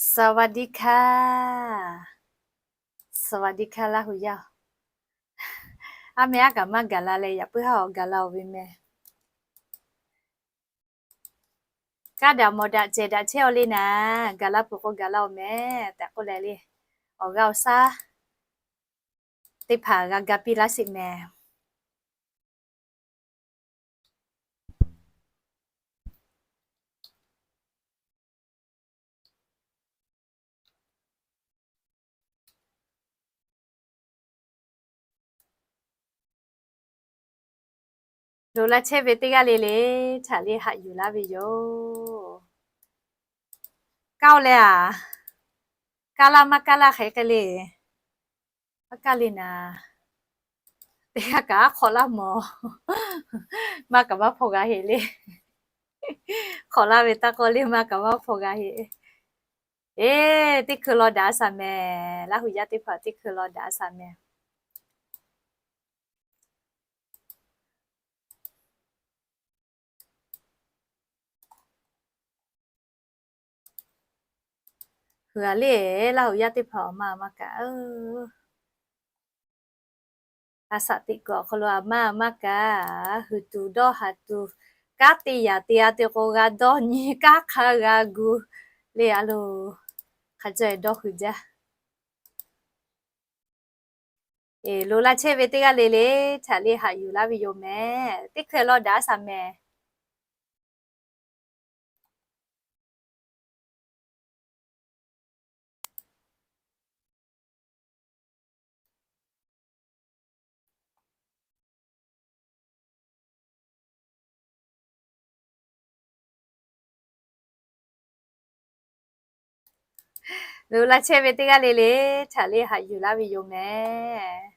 สวัสดีค่ะ สวัสดีค่ะ Laˇ hu yaˇ-oˬ. Aˉ meh aˉ kaꞈ maˇ gaˬ la leh, yaꞈ puiˉ haˉ awˬ gaˬ la-oˬ ve meh. Kaˇ daꞈ mawˬ daꞈ cehˬ daꞈ chehˇ-aw le naˍ, gaˬ la peuˬ k'o gaˬ la-oˬ meh tehꞈ k'oˆ leh le, awˬ g'aˇ awˬ shaˉ teˇ hpaˍ g'a ga piˇ laˇ sheˍ meh. Loꞈ la chehˇ ve teˇ g'aˇ le le, htaꞈ le haꞈ yuˬ laˇ ve yoˬ. Kaˇ-oˆ leh aˬ, kaˇ laˇ maˇ kaˇ laˇ hk'e hk'e le. Aˉ kaˇ le naˍ, teˇ g'aˇ kaꞈ aˉ hk'awꞈ laˇ mawˬ. Maˇ kaꞈ maˇ hpaw g'a heˆ le. Hk'awꞈ laˇ ve taˇ k'oˆ le, maˇ kaꞈ maˇ hpaw g'a heˆ. Eˬ, teˇ hkui law daꞈ shaˍ meh. Laˇ hu yaˇ teˇ hpaˍ teˇ hkui law daꞈ shaˍ meh. Hui a le, Laˇ hu yaˇ teˇ hpaˍ awˬ ma maˇ kaꞈ, a shaꞈ teꞈ kuiˬ awˬ hk'aw lo a ma maˇ kaꞈ, hui tuˬ dawˇ haˍ tuˬ, kanˉ te yaꞈ te a te k'o g'a dawˇ nyi, kanˉ hk'a g'a gu le a loˬ. Hk'a caweh dawˇ hui jaˇ. Eˬ, loꞈ la chehˇ ve teˇ g'aˇ le le, htaꞈ le haꞈ yuˬ laˇ ve yoˬ meh. Teˇ hkui law daꞈ shaˍ meh. Loꞈ la chehˇ ve teˇ g'aˇ le le, htaꞈ le haꞈ yuˬ laˇ ve yoˬ meh.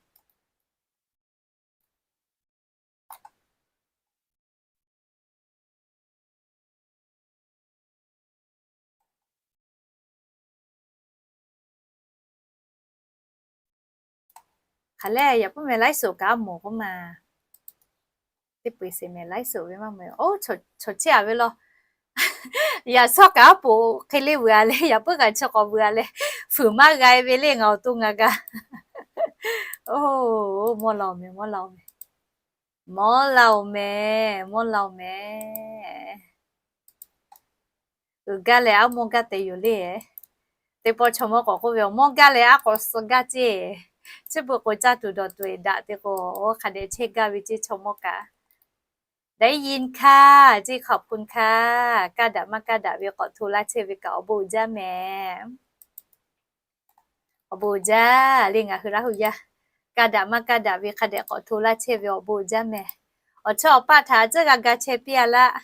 Hk'aˬ lehˬ, yaꞈ puiˉ meh laiˉ suˍ kaꞈ a moˍ k'oˆ ma. Teˇ peu-eˬ sheˍ meh laiˉ suˍ ve maˇ meh. Oˇ, chaw chehˇ a ve law. Yaꞈ shawˉ kaꞈ a poˍ hk'e le vuiˬ a leh, yaꞈ puiˉ kaꞈ chi k'awꞈ vuiˬ a leh, fuiˍ maˇ g'a ve le ngaˬ awˬ to ngaˬ g'a. Oˇ, mawˇ la-oˬ meh, mawˇ la-oˬ meh. Mawˇ la-oˬ meh, mawˇ la-oˬ meh. Uiˍ gaˇ leh aˉ mawˇ gaˇ te yoˬ le. Teˇ pawˆ chaw mawˇ k'awꞈ k'oˆ ve, awˬ mawˇ gaˇ leh aˉ k'awꞈ suh gaˇ ceˇ. Chi beuꞈ k'o caˇ tuˬ dawˬ tuˬ eˬ daꞈ te k'o, hk'a dehꞈ chehˇ gaˇ ve ceˇ chaw mawˇ kaꞈ. ได้ยินค่ะ ceˇ ขอบคุณค่ะ. Kaˇ daꞈ maˇ kaˇ daꞈ ve k'awꞈ hto laˇ chehˇ ve kaꞈ awˬ bon uiˍ jaˇ meh. Awˬ bon uiˍ jaˇ le ngaˬ hui Laˇ hu yaˇ. Kaˇ daꞈ maˇ kaˇ daꞈ ve hk'a dehꞈ k'awꞈ hto laˇ chehˇ ve awˬ bon uiˍ jaˇ meh. Awˬ chawˇ awˬ paˆ htaꞈ tcuhˉ g'a ga chehˇ piˇ a laˇ.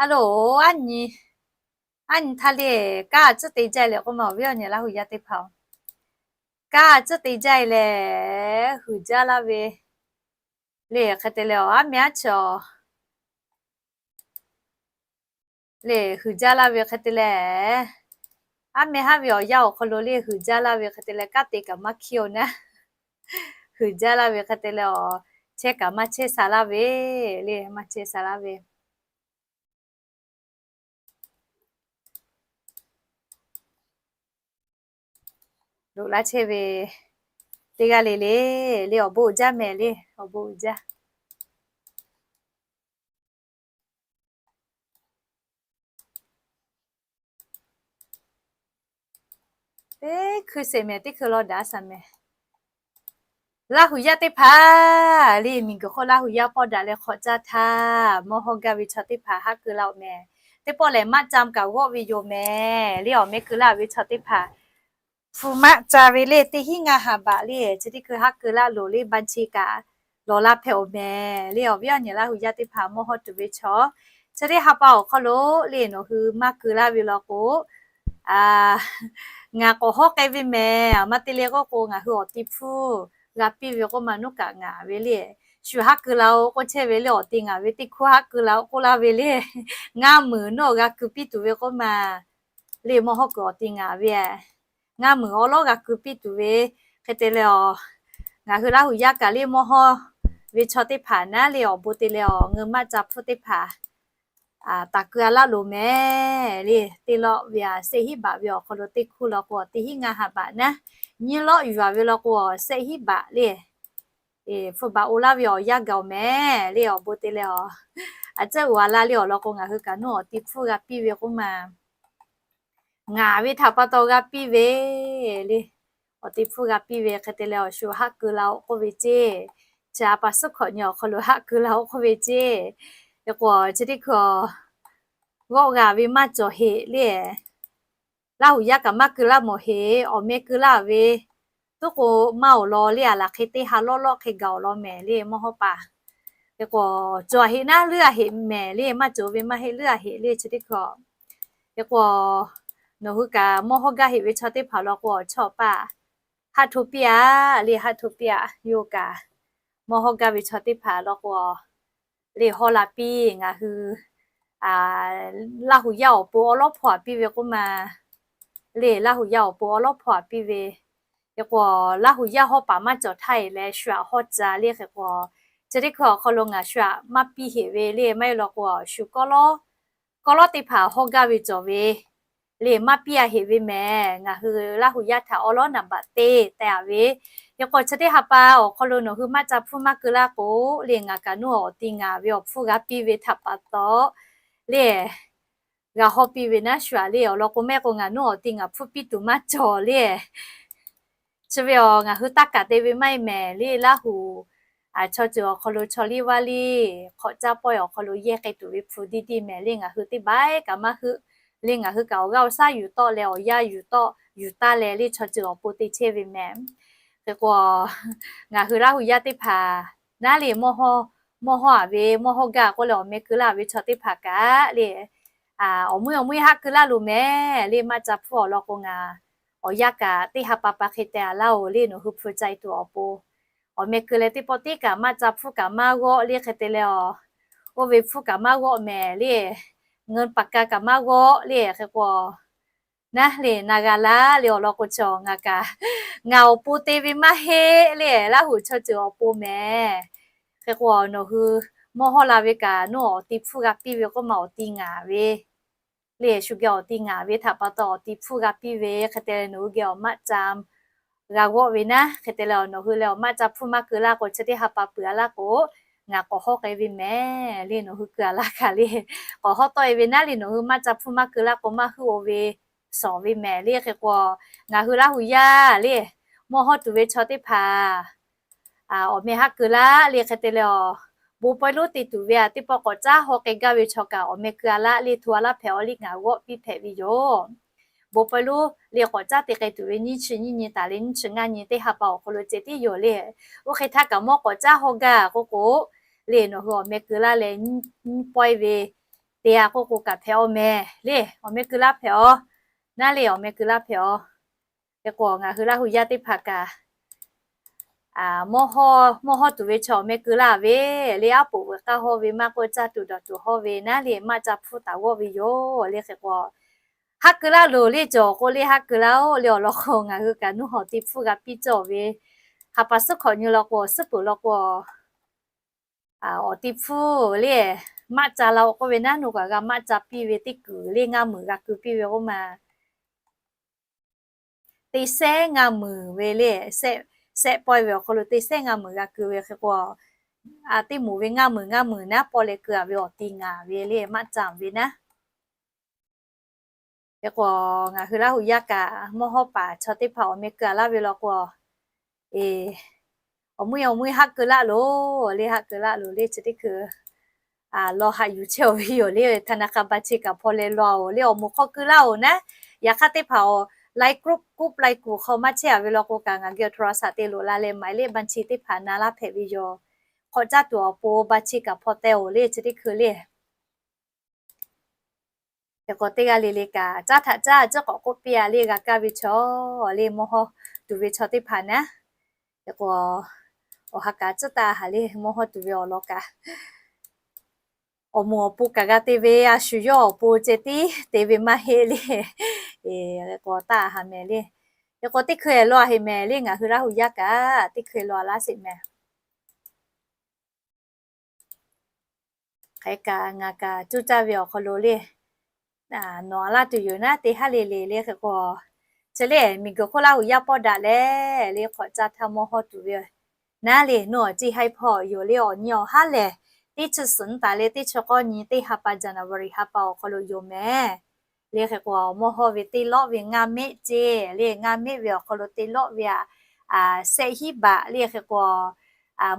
A loˬ, aˉ nyi, aˉ nyi htaˇ le, kaˇ tcuhˉ te jaˇ leh k'oˆ ma awˬ viˉ awˬ nyi Laˇ hu yaˇ teˇ hpaˍ-oˬ. Kaˇ tcuhˉ te jaˇ leh huiˍ jaˇ laˇ ve le hk'e te leh, aˉ meh aˉ chaw le huiˍ jaˇ laˇ ve hk'e te leh, aˉ meh haˉ ve awˬ yanˇ awˬ hk'aw lo le huiˍ jaˇ laˇ ve hk'e te leh, kanˉ te kaꞈ maˇ hkiˇ-oˬ naˉ. Huiˍ jaˇ laˇ ve hk'e te leh, chehˇ kaꞈ maˇ chehˇ sha laˇ ve le, maˇ chehˇ sha laˇ ve. Loꞈ laˇ chehˇ ve teˇ g'aˇ le le, le awˬ bon uiˍ jaˇ meh le, awˬ bon uiˍ jaˇ. Teˇ hkui sheˍ meh, teˇ hkui law daꞈ shaˍ meh. Laˇ hu yaˇ teˇ hpaˍ le, miˬ guiˬ hk'oˆ Laˇ hu yaˇ pawˆ daꞈ leh hk'awꞈ caˇ htaˇ, mawˇ hawˇ gaˇ ve chaw teˇ hpaˍ haˉ keu laˇ-oˬ meh. Teˇ pawˆ lehˬ maˆ ca kaꞈ g'awˆ ve yoˬ meh. Le awˬ meh keu laˇ ve chaw teˇ hpaˍ hpu maˆ ca ve le, teˇ hinˉ ngaˇ ha baꞈ le, chi teˇ hkui haˉ keu laˇ loˍ le, บัญชี kaꞈ lawˬ laˇ hpehꞈ-oˬ meh. Le awˬ viˉ awˬ nyi Laˇ hu yaˇ teˇ hpaˍ mawˇ hawˇ tuˬ ve chaw, chi teˇ ha pa awˬ hk'aw lo le nawˬ hui maˇ keu laˇ ve law k'o, ngaˬ k'awꞈ hawˉ k'ai ve meh. Maˇ te le k'oˆ k'o, ngaˬ hui awˬ ti hpfuhˇ g'a piˇ ve k'oˆ ma nuˇ kaꞈ ngaˬ ve le, shu haˉ keu la-oˬ k'oˆ chehˇ ve le, awˬ ti ngaˬ ve teˇ hkui haˉ keu la-oˬ k'oˆ laˇ ve le, ngaˇ meunˍ nawˬ g'a keu piˇ tuˬ ve k'oˆ ma le, mawˇ hawˇ kuiˬ awˬ ti ngaˬ ve ngaˇ meunˍ awˉ lawˉ g'a keu piˇ tuˬ ve hk'e te leh, ngaˬ hui Laˇ hu yaˇ kaꞈ le mawˇ hawˇ ve chaw teˇ hpaˍ naˉ le awˬ bon te leh, awˬ ngeu maˆ ca hpfuhˇ teˇ hpaˍ taˍ keu a laˇ loˍ mehˍ le. Teˇ lawˆ ve a shehˆ hinˉ baꞈ ve awˬ hk'aw lo teˇ hkuˇ law k'o, teˇ hinˉ ngaˇ ha baꞈ naˉ, nyiˇ lawˆ yuˬ a ve law k'o, shehˆ hinˉ baꞈ le. Hpu baꞈ oˇ laˇ ve awˬ yanˇ gaˬ oˬ mehˍ le. Awˬ bon te leh a, a cehˉ uiˍ a laˇ le. Awˬ lawn k'o, ngaˬ hui kaꞈ nuˇ awˬ ti hpfuhˇ g'a piˇ ve k'oˆ ma, ngaˬ ve htaꞈ pa taw g'a piˇ ve le. Awˬ ti hpfuhˇ g'a piˇ ve hk'e te leh, awˬ shu haˆ keu la-o k'oˆ ve ceˇ, chi a pa suhˉ hkawꞈ nyi awˬ hk'aw lo haˆ keu la-o k'oˆ ve ceˇ. Hk'e k'o, chi teˇ hkui a, g'awˆ g'a ve maˇ cawˬ heꞈ le. Laˇ huˍ yaˇ kaꞈ maˇ keu laˇ mawˬ heꞈ. Awˬ meh keu laˇ ve tuˉ k'o, maˇ awˬ lawn le. A laˬ hk'e teˇ ha lawˆ lawˆ hk'e gaˬ awˬ lawn mehˍ le, mawˇ hawˉ paˍ. Hk'e k'o, cawˬ a heꞈ naˉ leuˉ a heꞈ mehˍ le. Maˇ cawˬ ve maˇ heˆ, leuˉ a heꞈ le. Chi teˇ hkui a, hk'e k'o, nawˬ hui kaꞈ mawˇ hawˇ gaˇ heꞈ ve chaw teˇ hpaˍ law k'o, awˬ chawˇ awˬ paˆ haˆ hto piˇ a le. Haˆ hto piˇ a. Yoˬ kaꞈ, mawˇ hawˇ gaˇ ve chaw teˇ hpaˍ law k'o, le hawˇ la piˇ. Ngaˬ hui Laˇ huˍ yaˇ awˬ pon awˉ lawˉ hpawˇ a piˇ ve k'oˆ ma le. Laˇ huˍ yaˇ awˬ pon awˉ lawˉ hpawˇ a piˇ ve. Hk'e k'o, Laˇ huˍ yaˇ hawˉ paˍ maˇ cawˬ htaˇ eˬ leh, shu aꞈ hawˉ ca le. Hk'e k'o, chi teˇ hkui awˬ hk'aw lo ngaˬ shu aꞈ maˇ piˇ heꞈ ve le. Maˇ heˆ law k'o, shu kawˉ lawˉ kawˉ lawˉ teˇ hpaˍ hawˇ gaˇ ve cawˬ ve le. Maˇ piˇ a heꞈ ve mehˍ. Ngaˬ hui Laˇ huˍ yaˇ htaꞈ awˉ lawˉ naˍ baꞈ te teh a ve. Hk'e k'o, chi teˇ ha pa awˬ hk'aw lo nawˬ hui maˇ ca hpfuhˇ maˇ keu laˇ k'o le, ngaˬ kaꞈ nuˇ awˬ ti ngaˬ ve awˬ hpfuhˇ g'a piˇ ve htaꞈ pa taw le, g'a hawˇ piˇ ve naˉ shu aꞈ le. Awˬ lawn k'o, mehˆ k'o ngaˬ nuˇ awˬ ti ngaˬ hpfuhˇ piˇ tuˬ maˇ cawˬ le. Chi ve awˬ ngaˬ hui taˇ kaˬ te ve maˇ heˆ mehˍ le. Laˇ huˍ chaw ceuˬ awˬ hk'aw lo chaw liˇ vaˇ liˇ hk'awꞈ caˇ pawehˇ awˬ hk'aw lo yehˇ k'ai tuˬ ve hpu diˇ diˇ mehˍ le. Ngaˬ hui teˇ baiˉ kaꞈ maˇ heuˆ le. Ngaˬ hui kaꞈ awˬ g'aˇ awˬ shaˉ yuˬ tawˆ leh awˬ yanˇ yuˬ tawˆ yuˬ taˇ leh le, chaw ceuˬ awˬ pon te chehˇ ve mehˍ. Hk'e k'o, ngaˬ hui Laˇ huˍ yaˇ teˇ hpaˍ naˉ le, mawˇ hawˇ aˍ ve, mawˇ hawˇ gaˇ k'oˆ leh awˬ meh keu laˇ ve chaw teˇ hpaˍ kaꞈ le, awˬ meuˇ awˬ meuˇ haˆ keu laˇ loˍ mehˍ le. Maˇ ca hpfuhˇ awˬ lawn k'o, ngaˬ awˬ yanˇ kaꞈ teˇ ha pa pa hk'e te a laˇ-oˬ le. Nawˬ hui hpu ca e tuˬ awˬ pon, awˬ meh keu leh teˇ pawˆ tiˉ kaꞈ maˇ ca hpfuhˇ kaꞈ maˇ g'awˆ le. Hk'e te leh a, oˇ ve hpfuhˇ kaꞈ maˇ g'awˆ mehˍ le. Ngaˬ paˍ ka kaꞈ maˇ g'awˆ le. Hk'e k'o, naˉ le na g'a laˇ le. Awˬ lawn k'o, chaw ngaˬ kaꞈ ngaˬ awˬ pon te ve maˇ heˆ le. Laˇ huˍ chaw ceuˬ awˬ pon mehˍ. Hk'e k'o, nawˬ hui mawˇ hawˇ la ve kaꞈ nuˇ awˬ ti hpfuhˇ g'a piˇ ve k'oˆ ma, awˬ ti ngaˬ ve le. Shu geh awˬ ti ngaˬ ve htaꞈ pa taw awˬ ti hpfuhˇ g'a piˇ ve. Hk'e te leh nawˬ hui geh awˬ maˆ ca g'a g'awˆ ve naˉ. Hk'e te leh nawˬ hui leh awˬ maˆ ca hpfuhˇ maˇ keu laˇ k'o, chi teˇ ha pa peuˬ a laˇ k'o, ngaˬ k'awꞈ hawˉ k'ai ve mehˍ le. Nawˬ hui keu a laˇ kaꞈ le, k'awꞈ hawˉ tawˆ e ve naˉ le. Nawˬ hui maˇ ca hpfuhˇ maˇ keu laˇ k'o, maˇ heuˆ-o ve shawˍ ve mehˍ le. Hk'e k'o, ngaˬ hui Laˇ huˍ yaˇ le, mawˇ hawˇ tuˬ ve chaw teˇ hpaˍ awˬ meh haˆ keu laˇ le. Hk'e te leh a, bon pawehˇ lonˉ te tuˬ ve a teˇ pawˆ k'awꞈ caˉ haw k'ai gaˇ ve chaw kaꞈ awˬ meh keu a laˇ le. Hto a laˇ hpehꞈ a le, ngaˬ g'awˆ piˇ hpehꞈ ve yoˬ. Bon pawehˇ lonˉ le k'awꞈ caˉ te k'ai tuˬ ve nyiˇ chi nyiˇ nyi taˍ leh nyiˇ chi ngaˇ nyi teˇ ha pa awˬ hk'aw lo ceh tiˉ yoˬ le. Oˇ hk'e htaˇ kaꞈ mawˇ k'awꞈ caˉ haw gaˇ k'oˆ k'o le, nawˬ hui awˬ meh keu laˇ leh nyiˇ pawehˇ ve te a k'oˆ k'o kaꞈ hpehꞈ-aw mehˍ le. Awˬ meh keu laˇ hpehꞈ-aw naˉ le. Awˬ meh keu laˇ hpehꞈ-aw. Hk'e k'o, ngaˬ hui Laˇ huˍ yaˇ teˇ hpaˍ kaꞈ mawˇ hawˇ tuˬ ve chaw awˬ meh keu laˇ ve le. Aˉ poꞈ veuꞈ k'aˇ hawˇ ve maˇ k'oˆ, caˇ tuˬ dawˬ tuˬ hawˇ ve naˉ le, maˇ ca hpfuhˇ taˍ g'awˆ ve yoˬ le. Hk'e k'o, haˆ keu laˇ loˬ le. Cawˬ k'o le haˆ keu laˇ-oˬ le. Awˬ lawn k'o, ngaˬ hui kaꞈ nuˇ hawˬ ti hpfuhˇ g'a piˇ cawˇ ve, ha pa suhˉ hkawꞈ nyi law k'o, suhˉ peuˬ law k'o, awˬ ti hpfuhˇ le, maˇ ca la-o k'oˆ ve naˉ, nawˬ kaꞈ g'a maˇ ca piˇ ve teˇ kuiˬ le. Ngaˇ meunˍ g'a keu piˇ ve k'oˆ ma, teˇ sehˉ ngaˇ meunˍ ve le. Sehˆ pawehˇ ve awˬ hk'aw lo teˇ sehˉ ngaˇ meunˍ g'a keu ve. Hk'e k'o, teˇ moˍ ve ngaˇ meunˍ ngaˇ meunˍ naˉ pawehˇ leh keu a ve awˬ ti ngaˬ ve le, maˇ ca ve naˉ. Hk'e k'o, ngaˬ hui Laˇ huˍ yaˇ kaꞈ mawˇ hawˇ paˍ chaw teˇ hpaˍ awˬ meh keu a laˇ ve law k'o, awˬ meuˇ awˬ meuˇ haˆ keu laˇ loˬ le. Haˆ keu laˇ loˬ le. Chi teˇ hkui law haꞈ yuˬ chehˇ-oˬ ve yoˬ le. ธนาคาร บัญชี kaꞈ hpaw leh law-oˬ le. Awˬ moˍ hk'aw keu laˇ-oˬ naˉ. Yaꞈ hk'aˇ teˇ hpaˍ awˬ lai group, group lai kuˬ hk'aw maˇ chehˇ a ve law k'o kaꞈ, ngaˬ geh โทรศัพท์ te loꞈ la leh หมายเลขบัญชี teˇ hpaˍ na laˇ hpehꞈ ve yoˬ. Hk'awꞈ caˇ tuˬ awˬ pon บัญชี kaꞈ hpaw teh-oˬ le. Chi teˇ hkui le. Hk'e k'o, teˇ g'aˇ le le kaꞈ caˉ htaꞈ caˇ ceuˉ k'awꞈ k'oˆ piˇ a le. G'a kaˇ ve chaw le, mawˇ hawˇ tuˬ ve chaw teˇ hpaˍ naˉ. Hk'e k'o, awˬ ha kaꞈ tcuhˉ taˍ haˍ le. Mawˇ hawˇ tuˬ ve awˬ lawn kaꞈ, awˬ moˍ awˬ pon kaꞈ g'a te ve, a shu yawˇ awˬ pon ceh tiˉ te ve maˇ heˆ le. Hk'e k'o, taˇ haˍ mehˍ le. Hk'e k'o, teˇ hkui law a heˆ mehˍ le. Ngaˬ hui Laˇ huˍ yaˇ kaꞈ teˇ hkui law a laˇ sheˍ mehˍ. Hk'e kaꞈ ngaˬ kaꞈ cuˇ caˇ ve awˬ hk'aw lo le, nawˬ a laˇ tuˬ yoˬ naˉ, teˇ haˉ le le le hk'e k'o, chi le miˬguiˬ hk'oˆ Laˇ huˍ yaˇ pawˆ daꞈ leh le k'awꞈ caˇ htaˇ mawˇ hawˇ tuˬ ve naˉ le, nawˬ awˬ ceˇ haiˉ hpawˇ yoˬ le. Awˬ nyi awˬ haˉ lehˬ, teˇ chi suhˍ nyiˇ taˍ leh teˇ chi k'awˇ nyi teˇ ha pa January ha pa awˬ hk'aw lo yoˬ mehˍ. Le hk'e k'o, mawˇ hawˇ ve teˇ lawˆ ve ngaˇ meˆ ceˇ le, ngaˇ meˆ ve awˬ hk'aw lo teˇ lawˆ ve aꞈ, sehˆ hiˉ baꞈ le hk'e k'o,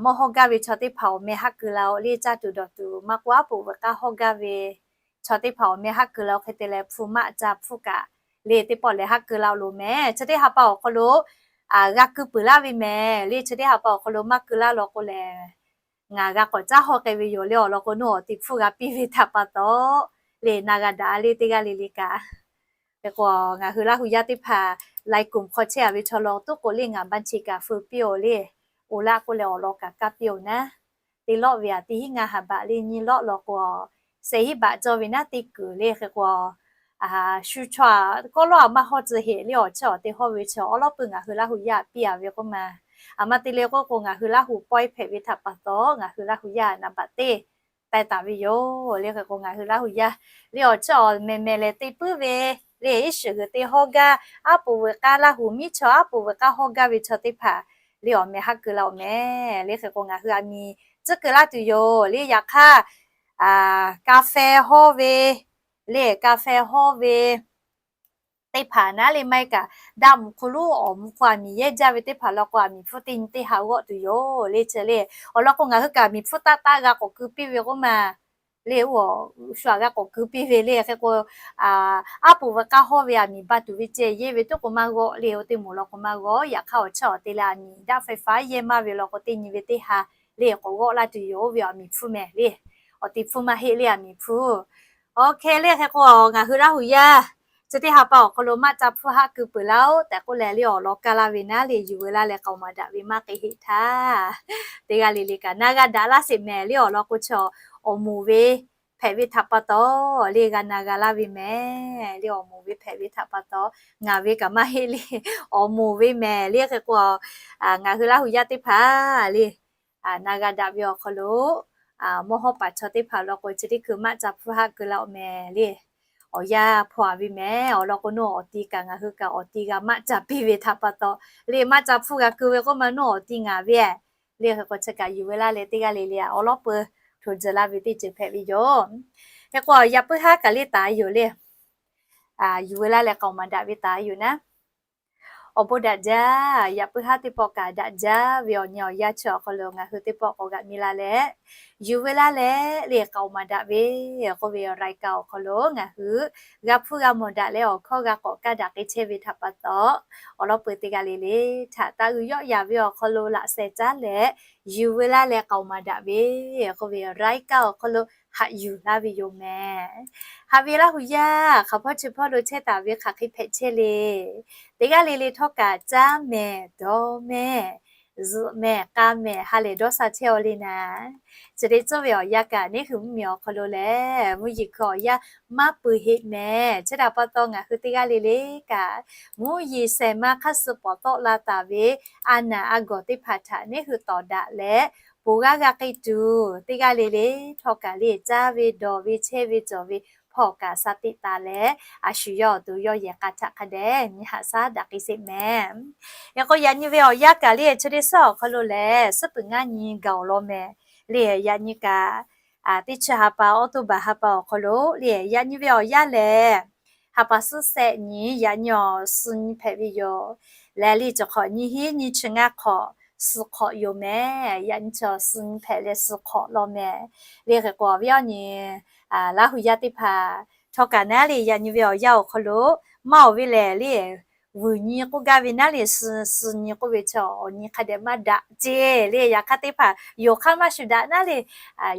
mawˇ hawˇ gaˇ ve chaw teˇ hpaˍ awˬ meh haˉ keu la-o le, caˇ tuˬ dawˬ tuˬ maˇ k'oˆ, aˉ poꞈ veuꞈ k'aˇ hawˇ gaˇ ve chaw teˇ hpaˍ awˬ meh haˉ keu la-o hk'e te leh, hpu maˆ ca hpfuhˇ kaꞈ le teˇ pawˆ lehˬ haˉ keu la-o loˬ mehˍ. Chi teˇ ha pa awˬ hk'aw lo g'a keu peuˬ laˇ ve mehˍ le. Chi teˇ ha pa awˬ hk'aw lo maˇ keu laˇ law k'o lehˬ, ngaˬ g'a k'awꞈ caˉ hawˇ k'ai ve yoˬ le. Awˬ lawn k'o, nawˬ awˬ ti hpfuhˇ g'a piˇ ve htaꞈ pa taw le, na g'a daꞈ le teˇ g'aˇ le le kaꞈ. Hk'e k'o, ngaˬ hui Laˇ huˍ yaˇ teˇ hpaˍ lai koˬ hk'aw chehˇ a ve chaw law tuˉ k'o le, ngaˬ baˇ chi kaꞈ feu piˇ-oˬ le. Oˇ laꞈ k'oˆ leh awˬ lawn kaꞈ kaˇ piˇ-oˬ naˉ. Teˇ lawˆ ve aꞈ teˇ hiˉ ngaˇ ha baꞈ le nyi lawˆ law k'o, sehˆ hiˉ baꞈ cawˇ ve naˉ teˇ kuiˬ le hk'e k'o, shu chaw aꞈ kawˆ lawˉ aꞈ maˇ hawˇ tcuh heꞈ le. Awˬ chehˇ awˬ te hawˇ ve chaw awˬ lawˉ pui ngaˬ hui Laˇ huˍ yaˇ piˇ a ve k'oˆ ma. Aˬ ma te leh k'oˆ k'o, ngaˬ hui Laˇ huˍ pawehˇ hpehꞈ ve htaꞈ pa taw ngaˬ hui Laˇ huˍ yaˇ naˍ baꞈ teˇ tai taˍ ve yoˬ le. Hk'e k'o, ngaˬ hui Laˇ huˍ yaˇ le awˬ chehˇ awˬ mehˍ mehˍ lehˬ te puiˉ ve le, iˉ shiˍ g'uiˬ te hawˇ gaˇ, aˉ poꞈ veuꞈ k'aˇ Laˇ huˍ miˉ chaw aˉ poꞈ veuꞈ k'aˇ hawˇ gaˇ ve chaw teˇ hpaˍ le awˬ meh haˉ keu la-o mehˍ le. Hk'e k'o, ngaˬ hui aˬ miˍ tcuhˉ keu laˇ tuˬ yoˬ le. Yaꞈ hk'aˇ, ka feh hawˇ ve le, ka feh hawˇ ve teˇ hpaˍ naˉ le maˇ heˆ kaꞈ, daꞈ mvuhꞈ hk'oˆ lo awˬ mvuhꞈ hk'oˆ aˬ miˍ yehˇ jaˇ ve teˇ hpaˍ law k'o, aˬ miˍ hpfuhˇ teˇ nyi teˇ ha g'awˆ tuˬ yoˬ le. Chi le awˬ lawn k'o, ngaˬ hui kaꞈ aˬ miˍ hpfuhˇ taˆ taˆ g'a k'awꞈ keu piˇ ve k'oˆ ma le, oˇ shu aꞈ g'a k'awꞈ keu piˇ ve le. Hk'e k'o, aˉ poꞈ veuꞈ k'aˇ hawˇ ve aˬ miˍ ba tuˬ ve ceh yehˇ ve tuˉ k'o maˇ g'awˆ le, oˇ teˇ moˍ law k'o maˇ g'awˆ. Yaꞈ hk'aˇ awˬ chehˇ awˬ te leh aˬ miˍ daꞈ faiˍ faˉ yehˇ maˇ ve law k'o, teˇ nyi ve teˇ ha le k'awꞈ g'awˆ laˇ tuˬ yoˬ ve aˬ miˍ hpfuhˇ mehˍ le. Awˬ ti hpfuhˇ maˇ heˆ le, aˬ miˍ hpfuhˇ. Oˇ hk'e le hk'e k'o, ngaˬ hui Laˇ huˍ yaˇ chi teˇ ha pa awˬ hk'aw lo maˇ ca hpfuhˇ haˆ keu peuˬ laˇ-oˆ tehꞈ k'oˆ leh le awˬ lawn kaˇ laˇ ve naˉ le, yuˬ veu laˇ leh k'aoˍ maˍ daꞈ ve maˇ k'ai heˆ htaˇ, teˇ g'aˇ le le kaꞈ na g'a daꞈ laˇ sheˍ mehˍ le. Awˬ lawn k'o, chi awˬ moˍ ve hpehꞈ ve htaꞈ pa taw le g'a na g'a laˇ ve mehˍ le. Awˬ moˍ ve hpehꞈ ve htaꞈ pa taw, ngaˬ ve kaꞈ maˇ heˆ le, awˬ moˍ ve mehˍ le. Hk'e k'o, ngaˬ hui Laˇ huˍ yaˇ teˇ hpaˍ le na g'a daꞈ ve awˬ hk'aw lo mawˇ hawˇ paˍ chaw teˇ hpaˍ law k'o, chi teˇ hkui maˇ ca hpfuhˇ haˆ keu laˇ-oˆ mehˍ le. Awˬ yanˇ hpaw-a ve mehˍ. Awˬ lawn k'o, nawˬ awˬ ti kaꞈ ngaˬ hui kaꞈ awˬ ti g'a maˇ ca piˇ ve htaꞈ pa taw le, maˇ ca hpfuhˇ g'a keu ve k'oˆ ma, nawˬ awˬ ti ngaˬ ve le. Hk'e k'o, chi kaꞈ yuˬ veu laˇ leh teˇ g'aˇ le le aꞈ awˬ lawn peuˬ htoꞈ jehˬ laˇ ve teˇ ceuˬ hpehꞈ ve yoˬ. Hk'e k'o, yaꞈ puiˉ haˉ kaꞈ le taˍ yoˬ le. Yuˬ veu laˇ leh k'aoˍ maˍ daꞈ ve taˍ yoˬ naˉ. Awˬ bon daꞈ jaˇ. Yaꞈ puiˉ haˉ teˇ pawˆ kaꞈ daꞈ jaˇ ve awˬ nyi awˬ yanˇ chi awˬ hk'aw lo ngaˬ hui teˇ pawˆ k'awꞈ g'aꞈ mi la leh, yuˬ veu laˇ leh le k'aoˍ maˍ daꞈ ve k'oˆ ve รายการ awˬ hk'aw lo ngaˬ hui g'a hpuˇ g'a mawˬ daꞈ leh awˬ hkawˇ g'a k'awꞈ kaˇ daꞈ k'ai chehˇ ve htaꞈ pa taw, awˬ lawn peuˬ teˇ g'aˇ le le htaꞈ taˇ g'uiˬ yawˆ yaˍ ve awˬ hk'aw lo laꞈ sheh caˉ leh, yuˬ veu laˇ leh k'aoˍ maˍ daꞈ ve k'oˆ ve รายการ awˬ hk'aw lo haꞈ yuˬ laˇ ve yoˬ mehˍ. Haꞈ ve Laˇ huˍ yaˇ, hk'aˬ hpawˇ chi hpawˇ lo chehˇ taˍ ve hk'aˬ hk'e hpehꞈ chehˇ le. Teˇ g'aˇ le le htawˇ kaꞈ caˇ mehˍ, dawˇ mehˍ, zuhꞈ mehˍ, k'a mehˍ ha lehˬ dawˇ sha chehˇ-aw le naˍ. Chi teˇ ceuˬ ve awˬ yanˇ kaꞈ neˇ hui mvuhˇmiˬ awˬ hk'aw lo lehˬ, mvuhˇ yeˬ hkui awˬ yanˇ maˇ peuˬ heˆ mehˍ. Chi htaꞈ pa taw ngaˬ hui teˇ g'aˇ le le kaꞈ, mvuhˇ yeˬ shehˍ ma hk'aˇ suh pawˍ tawˆ la taˍ ve a naˬ a gawˬ teˇ hpaˍ htaꞈ neˇ hui tawˍ daꞈ leh, ponˬ g'aˇ g'a k'ai tuˬ, teˇ g'aˇ le le htawˇ kaꞈ le caˇ ve, dawˬ ve, chehˇ ve, cawˬ ve hpawˇ kaꞈ sha teꞈ taˍ leh, a shu yawˇ awˬ to yawˇ yehˬ k'a htaꞈ hk'a dehꞈ nyi haꞈ shaˉ daꞈ k'ai sheˍ mehˍ. Yaꞈ k'o, yaꞈ nyi ve awˬ yanˇ kaꞈ le chi teˇ suhˉ awˬ hk'aw lo lehˬ, suhˉ peuˬ ngaˇ nyi gaˬ-oˬ law mehˍ le. Yaꞈ nyi kaꞈ teˇ chi ha pa October ha pa awˬ hk'aw lo le, yaꞈ nyi ve awˬ yanˇ lehˬ, ha pa suhˉ shehˆ nyi, yaꞈ nyi awˬ suh nyi hpehꞈ ve yoˬ. Lehˬ le, chi hk'awꞈ nyiˇ hinˉ nyiˇ chi ngaˇ hk'awꞈ suh hk'awꞈ yoˬ mehˍ. Yaꞈ nyi chi awˬ suh nyi hpehꞈ leh suh hk'awꞈ law mehˍ. Le hk'e k'o, awˬ viˉ awˬ nyi Laˇ huˍ yaˇ teˇ hpaˍ htawˇ kaꞈ naˉ le, yaꞈ nyi ve awˬ yanˇ awˬ hk'aw lo maˇ awˬ ve lehˬ le, vuiˬ nyi k'oˆ gaˇ ve naˉ le, suh nyi k'oˆ ve chi awˬ nyi hk'a dehꞈ maˇ daꞈ ceˇ le. Yaꞈ hk'aˇ teˇ hpaˍ yoˬ hk'aˇ maˇ shu daꞈ naˉ le.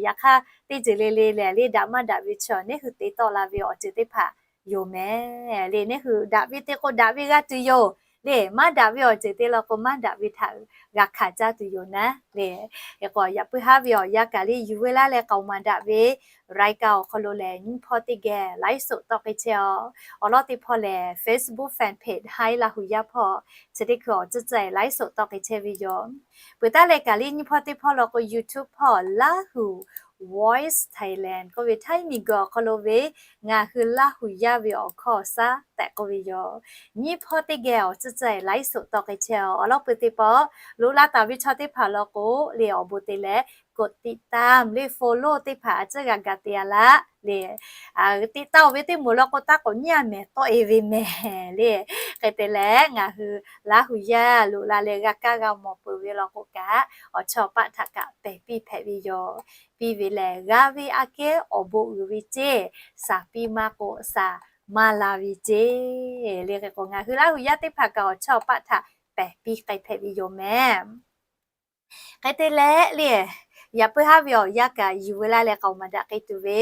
Yaꞈ hk'aˇ teˇ ceuˬ le le lehˬ le, daꞈ maˇ daꞈ ve chi neˇ hui te tawˆ la ve awˬ ceuˬ teˇ hpaˍ yoˬ mehˍ le. Neˇ hui daꞈ ve te k'o daꞈ ve g'a tuˬ yoˬ le. Maˇ daꞈ ve awˬ ceuˬ te law k'o maˇ daꞈ ve htaꞈ g'a hkanˍ caˇ tuˬ yoˬ naˉ le. Hk'e k'o, yaꞈ puiˉ haˉ ve awˬ yanˇ kaꞈ le, yuˬ veu laˇ leh k'aoˍ maˍ daꞈ ve รายการ awˬ hk'aw lo lehˬ, nyiˇ hpawˇ teˇ geh ไลฟ์สด tawˆ k'ai chehˇ-aw. Awˬ lawn teˇ hpawˇ lehˬ, Facebook Fan Page Hi Laˇ huˍ yaˇ hpawˇ chi teˇ hkui awˬ ceuˬ ceuˬ ไลฟ์สด tawˆ k'ai chehˇ ve yoˬ. Peuˬ taˉ leh kaꞈ le, nyiˇ hpawˇ teˇ hpawˇ law k'o, YouTube hpawˇ Laˇ huˍ Voice Thailand k'oˆ ve Htaiˇ miˬguiˬ awˬ hk'aw lo ve ngaˬ hui Laˇ huˍ yaˇ ve awˬ hkawˇ awˬ shaˉ tehꞈ k'oˆ ve yoˬ. Nyiˇ hpawˇ teˇ geh awˬ tcuhˉ tcuhˉ laiˉ soꞈ tawˇ k'ai chehˇ awˬ lawn pui teˇ pawˆ loꞈ la taˍ ve chaw teˇ hpaˍ law k'o, le awˬ bon te leh กดติดตาม le follow teˇ hpaˍ a ciˉ g'a gaˬ te a laˇ le. Tiꞈ taˍ oˬ ve teˇ moˍ law k'o, taˇ k'awꞈ nyiˉ a mehˍ tawˆ e ve mehˍ le. Hk'e te leh ngaˬ hui Laˇ huˍ yaˇ loꞈ la leh g'a kaˇ g'a mawˬ peuˬ ve law k'o kaꞈ, awˬ chawˇ awˬ paˆ htaꞈ kaꞈ pehˬ piˇ hpehꞈ ve yoˬ. Piˇ ve lehˬ, g'a ve aꞈ kehˉ awˬ bon uiˍ ve ceˇ, shaˍ piˇ maˇ k'o shaˍ maˇ la ve ceˇ. Le hk'e k'o, ngaˬ hui Laˇ huˍ yaˇ teˇ hpaˍ kaꞈ awˬ chawˇ awˬ paˆ htaꞈ pehˬ piˇ k'ai hpehꞈ ve yoˬ mehˍ. Hk'e te leh le, yaꞈ puiˉ haˉ ve awˬ yanˇ kaꞈ yuˬ veu laˇ leh k'aoˍ maˍ daꞈ k'ai tuˬ ve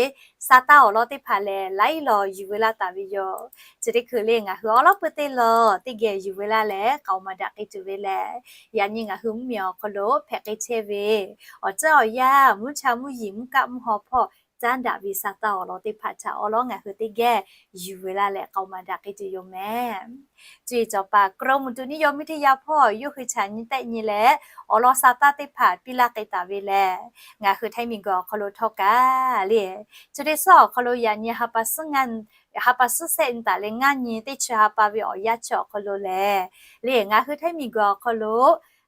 sa taˇ awˬ lawn teˇ hpaˍ lehˬ, laiˉ law yuˬ veu laˇ taˍ ve yoˬ. Chi teˇ hkui le ngaˬ hui awˬ lawn pui teˇ law teˇ geh yuˬ veu laˇ leh k'aoˍ maˍ daꞈ k'ai tuˬ ve lehˬ, yaꞈ nyi ngaˬ hui mvuhˇmiˬ awˬ hk'aw lo hpehꞈ k'ai chehˇ ve awˬ ceuˬ awˬ yanˇ, mvuhˇ cha mvuhˇ yeˬ mvuhˇ kaˆ mvuhˇ haw hpawˇ caˉ daꞈ ve sa taˇ awˬ lawn teˇ hpaˍ htaꞈ awˬ lawn ngaˬ hui teˇ geh yuˬ veu laˇ leh k'aoˍ maˍ daꞈ k'ai tuˬ yoˬ mehˍ. Cuˇ yiˍ cawˬ paˍ กรมอุตุนิยมวิทยา hpawˇ yawˇ hui chaꞈ nyi tehˆ nyi leh awˬ lawn sa taˇ teˇ hpaˍ piˇ laˇ k'ai taˍ ve lehˬ, ngaˬ hui Htaiˇ miˬguiˬ awˬ hk'aw lo htawˇ kaꞈ le, chi teˇ suhˉ awˬ hk'aw lo yaꞈ nyi ha pa suhˉ ngaˇ, ha pa suhˉ shehˆ nyi taˍ leh ngaˇ nyi teˇ chi ha pa ve awˬ yanˇ chi awˬ hk'aw lo lehˬ, le ngaˬ hui Htaiˇ miˬguiˬ awˬ hk'aw lo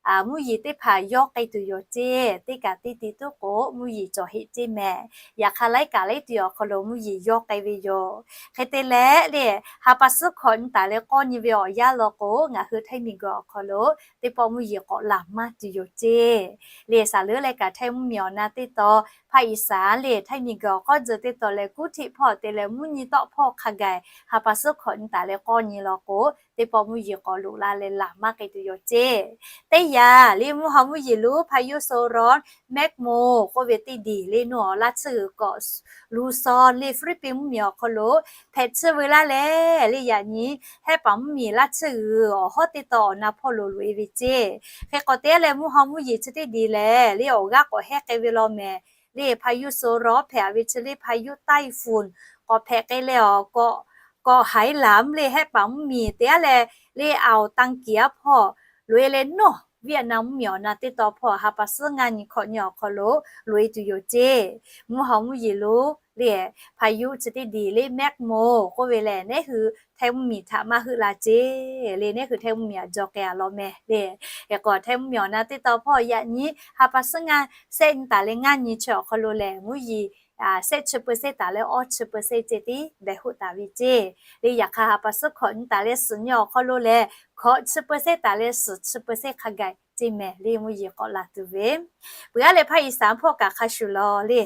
mvuhˇ yeˬ teˇ hpaˍ yawˇ k'ai tuˬ yoˬ ceˇ. Teˇ kaꞈ teˇ ti tuˉ k'o mvuhˇ yeˬ cawˬ heˆ ceˇ mehˍ. Yaꞈ hk'aˇ laiˉ kaꞈ laiˉ ti awˬ hk'aw lo mvuhˇ yeˬ yawˇ k'ai ve yoˬ. Hk'e te leh le, ha pa suhˉ hkawꞈ nyi taˍ leh k'awˇ nyi ve awˬ yanˇ law k'o, ngaˬ hui Htaiˇ miˬguiˬ awˬ hk'aw lo teˇ pawˆ mvuhˇ yeˬ k'awꞈ laˬ maˇ tuˬ yoˬ ceˇ. Le saˍ leuˉ leh kaꞈ Htaiˇ mvuhˇmiˬ awˬ na teˇ taw, ภาคอีสาน le Htaiˇ miˬguiˬ awˬ k'awˇ tzuhˬ teˇ taw leh kuˉ hteˆ hpawˇ te leh mvuhˇ nyi tawˆ hpawˇ hk'a gaˬ ha pa suhˉ hkawꞈ nyi taˍ leh k'awˇ nyi law k'o, teˇ pawˆ mvuhˇ yeˬ k'awꞈ loꞈ la leh laˬ maˇ k'ai tuˬ yoˬ ceˇ. Teˇ yanˇ le mvuhˇ haw mvuhˇ yeˬ Luzon พายุโซนร้อน แมคโม k'oˆ ve teˇ diˬ le nuˇ awˬ laˇ tsuhˇ g'uiˬ k'awꞈ Luzon le Hpiˇliˇpiˆ mvuhˇmiˬ awˬ hk'aw lo hpehꞈ tsuhˇ veu laˇ leh, le yaꞈ nyi Hehˆ paˍ mvuhˇmiˬ laˇ tsuhˇ g'uiˬ awˬ hawˉ teˇ taw awˬ na hpawˇ lo loꞈ e ve ceˇ. Hk'e k'awꞈ te leh mvuhˇ haw mvuhˇ yeˬ chi teˇ diˬ lehˬ, le awˬ g'aˇ k'awꞈ hehˆ k'ai ve law mehˍ. Le พายุโซนร้อน hpehꞈ ve chi le พายุไต้ฝุ่น k'awꞈ hpehꞈ k'ai leh awˬ k'awꞈ k'awꞈ haiˉ laˬ mvuhˇ le Hehˆ paˍ mvuhˇmiˬ te aˉ leh, le awˬ tanˇ kiˍ aˉ hpawˇ loꞈ e leh nawˬ Vietnam mvuhˇmiˬ awˬ na teˇ taw hpawˇ ha pa suhˉ ngaˇ nyi hkawꞈ nyi awˬ hk'aw lo loꞈ e tuˬ yoˬ ceˇ. Mvuhˇ haw mvuhˇ yeˬ lo le พายุ chi teˇ diˬ le แมคโม k'oˆ ve lehˬ, neˉ hui Htaiˇ mvuhˇmiˬ htaꞈ maˇ heuˆ la ceˇ. Le neˉ hui Htaiˇ mvuhˇmiˬ aꞈ jaw k'ai a law mehˍ le. Hk'e k'o Htaiˇ mvuhˇmiˬ awˬ na teˇ taw hpawˇ yaꞈ nyi ha pa suhˉ ngaˇ shehˆ nyi taˍ leh ngaˇ nyi chi awˬ hk'aw lo lehˬ, mvuhˇ yeˬ shehˆ chi เปอร์เซ็นต์ taˍ leh awˇ chi เปอร์เซ็นต์ ceh tiˉ behˬ hoˆ taˍ ve ceˇ. Le yaꞈ hk'aˇ ha pa suhˉ hkawꞈ nyi taˍ leh suhˍ nyi awˬ hk'aw lo lehˬ, hkawꞈ chi เปอร์เซ็นต์ taˍ leh suhˍ chi เปอร์เซ็นต์ hk'a gaˬ ceˇ mehˍ le mvuhˇ yeˬ k'awꞈ laˬ tuˬ ve. Peuˬ aˉ leh ภาคอีสาน hpawˇ kaꞈ hk'a shuˍ law le,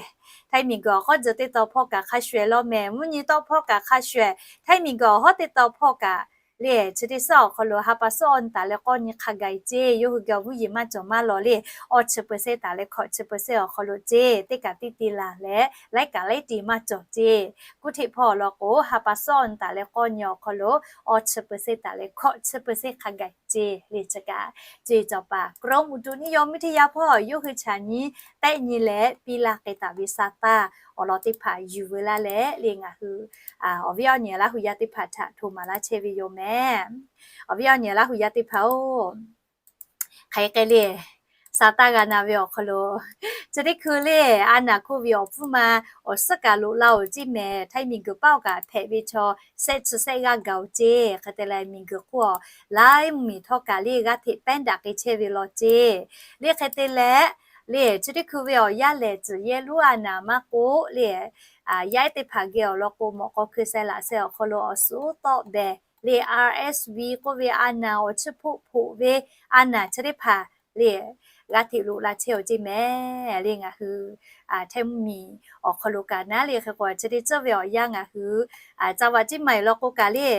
Htaiˇ miˬguiˬ awˬ hawˉ tzuhˬ teˇ taw hpawˇ kaꞈ hk'a shuˍ e law mehˍ. Mvuhˇ nyi tawˆ hpawˇ kaꞈ hk'a shuˍ e, Htaiˇ miˬguiˬ awˬ hawˉ teˇ taw hpawˇ kaꞈ le chi teˇ suhˉ awˬ hk'aw lo ha pa suhˉ awˇ nyi taˍ leh k'awˇ nyi hk'a gaˬ ceˇ. Yawˇ hui geh awˬ mvuhˇ yeˬ maˇ cawˬ maˇ law le, awˇ chi เปอร์เซ็นต์ taˍ leh hkawꞈ chi เปอร์เซ็นต์ awˬ hk'aw lo ceˇ. Teˇ kaꞈ teˇ ti laˬ leh laiˉ kaꞈ laiˉ ti maˇ cawˬ ceˇ. Kuˉ hteˆ hpawˇ law k'o ha pa suhˉ awˇ nyi taˍ leh k'awˇ nyi awˬ hk'aw lo awˇ chi เปอร์เซ็นต์ taˍ leh hkawꞈ chi เปอร์เซ็นต์ hk'a gaˬ ceˇ le chi kaꞈ. Cuˇ yiˍ cawˬ paˍ กรมอุตุนิยมวิทยา hpawˇ yawˇ hui chaꞈ nyi tehˆ nyi leh piˇ laˇ k'ai taˍ ve sa taˇ awˬ lawn teˇ hpaˍ yuˬ veu laˇ leh le ngaˬ hui awˬ viˉ awˬ nyi Laˇ huˍ yaˇ teˇ hpaˍ htaꞈ hto maˍ laˇ chehˇ ve yoˬ mehˍ. Awˬ viˉ awˬ nyi Laˇ huˍ yaˇ teˇ hpaˍ-oˬ, hk'aˬ hk'e le, sa taˇ g'a na ve awˬ hk'aw lo chi teˇ hkui le, a naˍ โควิด awˬ hpfuhˇ ma awˬ suhˉ kaꞈ loꞈ la-oˬ ceˇ mehˍ. Htaiˇ miˬguiˬ paˆ awˬ kaꞈ hpehꞈ ve chaw shehˆ chi shehˆ g'aˇ gaˬ-oˬ ceˇ. Hk'e te leh miˬguiˬ hk'oˆ awˬ laiˉ mvuhˇmiˬ htawˇ kaꞈ le g'aˇ hteꞈ pehˉ daꞈ k'ai chehˇ ve law ceˇ. Le hk'e te leh le chi teˇ hkui ve awˬ yanˇ lehˬ, tcuhˬ yehˇ luˉ a naˍ maˇ k'oˆ le, yaˇ ehˉ teˇ hpaˍ geh awˬ lawn k'o mawꞈ k'aw hkui sheh laꞈ sheh awˬ hk'aw lo awˬ suhˉ tawˆ behˬ le, RSV k'oˆ ve a naˍ awˬ chiˇ hpoˆ hpoꞈ ve a naˍ chi teˇ hpaˍ le g'aˇ hteꞈ loꞈ la chehˇ-oˬ ceˇ mehˍ. Le ngaˬ hui Htaiˇ mvuhˇmiˬ awˬ hk'aw lo kaꞈ naˉ le hk'e k'o chi teˇ ceuˬ ve awˬ yanˇ ngaˬ hui จังหวัดเชียงใหม่ law k'o kaꞈ le,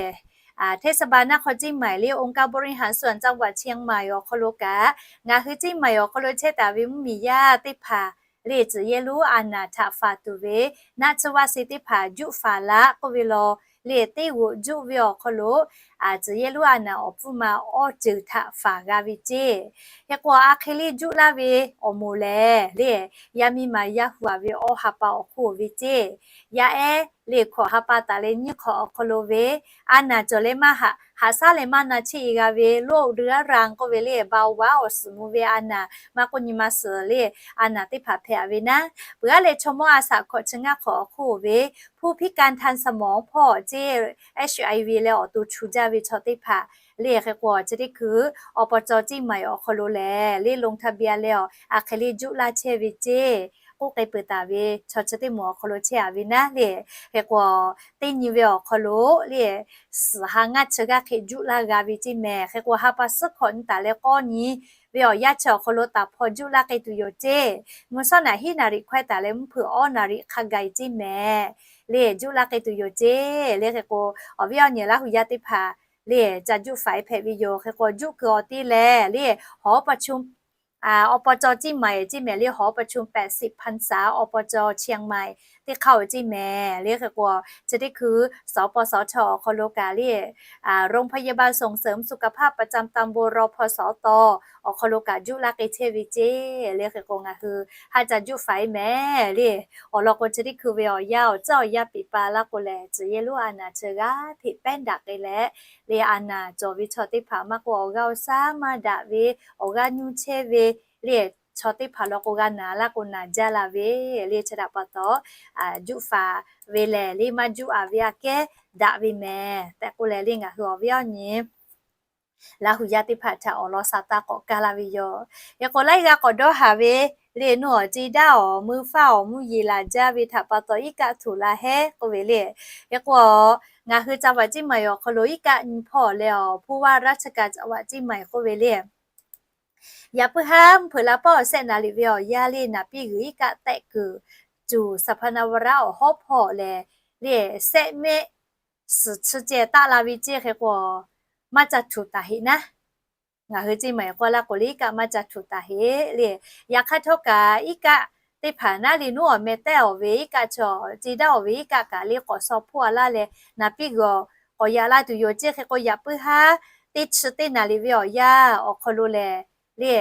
เทศบาลนครเชียงใหม่ le องค์การบริหารส่วนจังหวัดเชียงใหม่ awˬ hk'aw lo kaꞈ ngaˬ hui เชียงใหม่ awˬ hk'aw lo chehˇ taˍ ve mvuhˇmiˬ yaˇ teˇ hpaˍ le tcuhˬ yehˇ luˉ a naˍ htaꞈ faˍ tuˬ ve naˆ tsuhˇ vaˇ se teˇ hpaˍ juˆ faˍ laˆ k'oˆ ve law le teˇ g'oꞈ juˆ ve awˬ hk'aw lo, tcuh yehˇ lonˉ a naˍ awˬ pfuhˇ ma awˇ ceuˬ htaꞈ faˍ g'a ve ceˇ. Hk'e k'o, a hk'e le juˆ laˇ ve awˬ moˍ lehˬ le, yaˇ miˇ ma yaˇ hu a ve awˇ ha pa awˬ hk'oˆ ve ceˇ. Yaˇ ehˉ le hkawꞈ ha pa taˍ leh nyiˇ hk'awꞈ awˬ hk'aw lo ve, a naˍ cawˬ leh maˇ haꞈ, haꞈ shaˉ leh maˇ na cheˆ e g'a ve, loꞈ reuˍ ra k'oˆ ve le, เบาหวาน awˬ suhˍ mvuh ve a naˍ, maˇ k'oˆ nyi ma suhˍ le, a naˍ teˇ hpaˍ hpehꞈ ve naˉ. Peuˬ aˉ leh chaw mawˇ a shaꞈ hkawꞈ chi ngaˇ hk'awꞈ awˬ hk'oˆ ve, ผู้พิการทางสมอง hpawˇ ceˇ, HIV leh awˬ to chu jaˇ ve chaw teˇ hpaˍ le. Hk'e k'o, chi teˇ hkui awˬ pa caw เชียงใหม่ awˬ hk'aw lo lehˬ le ลงทะเบียน leh a hk'e le juˆ laˇ chehˇ ve ceˇ. K'oˆ k'ai peuˬ taˍ ve chaw chi teˇ moˍ awˬ hk'aw lo chehˇ a ve naˉ le. Hk'e k'o, teˇ nyi ve awˬ hk'aw lo le, suhˍ ha ngaˇ chi g'aˇ hk'e juˆ laˇ g'a ve ceˇ mehˍ. Hk'e k'o, ha pa suhˉ hkawꞈ nyi taˍ leh k'awˇ nyi ve awˬ yanˇ chi awˬ hk'aw lo taˍ hpaw juˆ laˇ k'ai tuˬ yoˬ ceˇ. Mvuhˇ shawˉ naˍ hiˉ naˍ riˍ hkawehˇ taˍ leh mvuhˇ hpeuꞈ awˇ naˍ riˍ hk'a gaˬ e ceˇ mehˍ le, juˆ laˇ k'ai tuˬ yoˬ ceˇ le. Hk'e k'o, awˬ viˉ awˬ nyi Laˇ huˍ yaˇ teˇ hpaˍ le, ca juˆ faˍ e hpehꞈ ve yoˬ. Hk'e k'o, juˆ keu awˬ te lehˬ le, หอประชุม awˬ pa caw เชียงใหม่ ceˇ mehˍ le, หอประชุมแปดสิบพรรษา awˬ pa caw เชียงใหม่ teˇ hk'aˇ oˬ ceˇ mehˍ le. Hk'e k'o, chi teˇ hkui สปสช awˬ hk'aw lo kaꞈ le, โรงพยาบาลส่งเสริมสุขภาพประจำตำบล รพสต awˬ hk'aw lo kaꞈ juˆ laˇ k'ai chehˇ ve ceˇ le. Hk'e k'o, ngaˬ hui haꞈ ca juˆ faˍ e mehˍ le. Awˬ lawn k'o, chi teˇ hkui ve awˬ yanˇ awˬ tcuhˉ awˬ yanˇ piˍ pa laˇ k'o lehˬ, tcuh yehˇ lonˉ a naˍ chi g'aˇ hteꞈ pehˉ daꞈ k'ai leh le, a naˍ cawˬ ve chaw teˇ hpaˍ maˇ k'oˆ, awˬ g'aˇ awˬ shaˉ maˇ daꞈ ve, awˬ g'aˇ nyuˇ chehˇ ve le, chaw teˇ hpaˍ law k'o g'a naˍ laˇ k'o naˍ jaˇ la ve le. Chi htaꞈ pa taw, juˆ faˍ ve lehˬ le, maˇ juˆ a ve aꞈ kehˉ daꞈ ve mehˍ tehꞈ k'oˆ leh le, ngaˬ hui awˬ viˉ awˬ nyi Laˇ huˍ yaˇ teˇ hpaˍ htaꞈ awˬ lawn sha taˇ k'awꞈ kaˇ laˇ ve yoˬ. Hk'e k'o, laiˉ g'aˇ k'awꞈ dawˇ haˍ ve le, nuˇ awˬ ceˇ daˇ awˬ, mvuhˇ faˉ awˬ, mvuhˇ yeˬ laˬ jaˇ ve htaꞈ pa taw iˉ kaˆ htuꞈ la hehˉ k'oˆ ve le. Hk'e k'o, ngaˬ hui จังหวัดเชียงใหม่ awˬ hk'aw lo iˉ kaˆ nyi hpawˇ leh awˬ ผู้ว่าราชการจังหวัดเชียงใหม่ k'oˆ ve le, yaꞈ puiˉ haˉ mvuhˇ hpeuꞈ la paˉ awˬ sehˆ naˍ riˍ ve awˬ yanˇ le, naˍ piˇ g'uiˬ iˉ kaˆ tehꞈ kuiˬ cuˬ สัพพนาวาระ awˬ hawˉ hpawˇ lehˬ le, sehˆ mehˆ suhˍ chi ceh taˆ la ve ceˇ. Hk'e k'o, maˇ ca htuꞈ taˍ heꞈ naˉ. Ngaˬ hui ceˇ maˬ k'oˆ laˇ k'o le, iˉ kaˆ maˇ ca htuꞈ taˍ heꞈ le. Yaꞈ hk'aˇ htawˇ kaꞈ iˉ kaˆ teˇ hpaˍ naˉ le, nuˇ awˬ meh tehˇ awˬ ve iˉ kaˆ chaw, ceˇ daˇ awˬ ve iˉ kaˆ kaꞈ le k'awꞈ shaw hpoˇ a laˇ leh, naˍ piˇ g'uiˬ k'awꞈ yaꞈ la tuˬ yoˬ ceˇ. Hk'e k'o, yaꞈ puiˉ haˉ teˇ chi teˇ naˍ riˍ ve awˬ yanˇ awˬ hk'aw lo lehˬ le,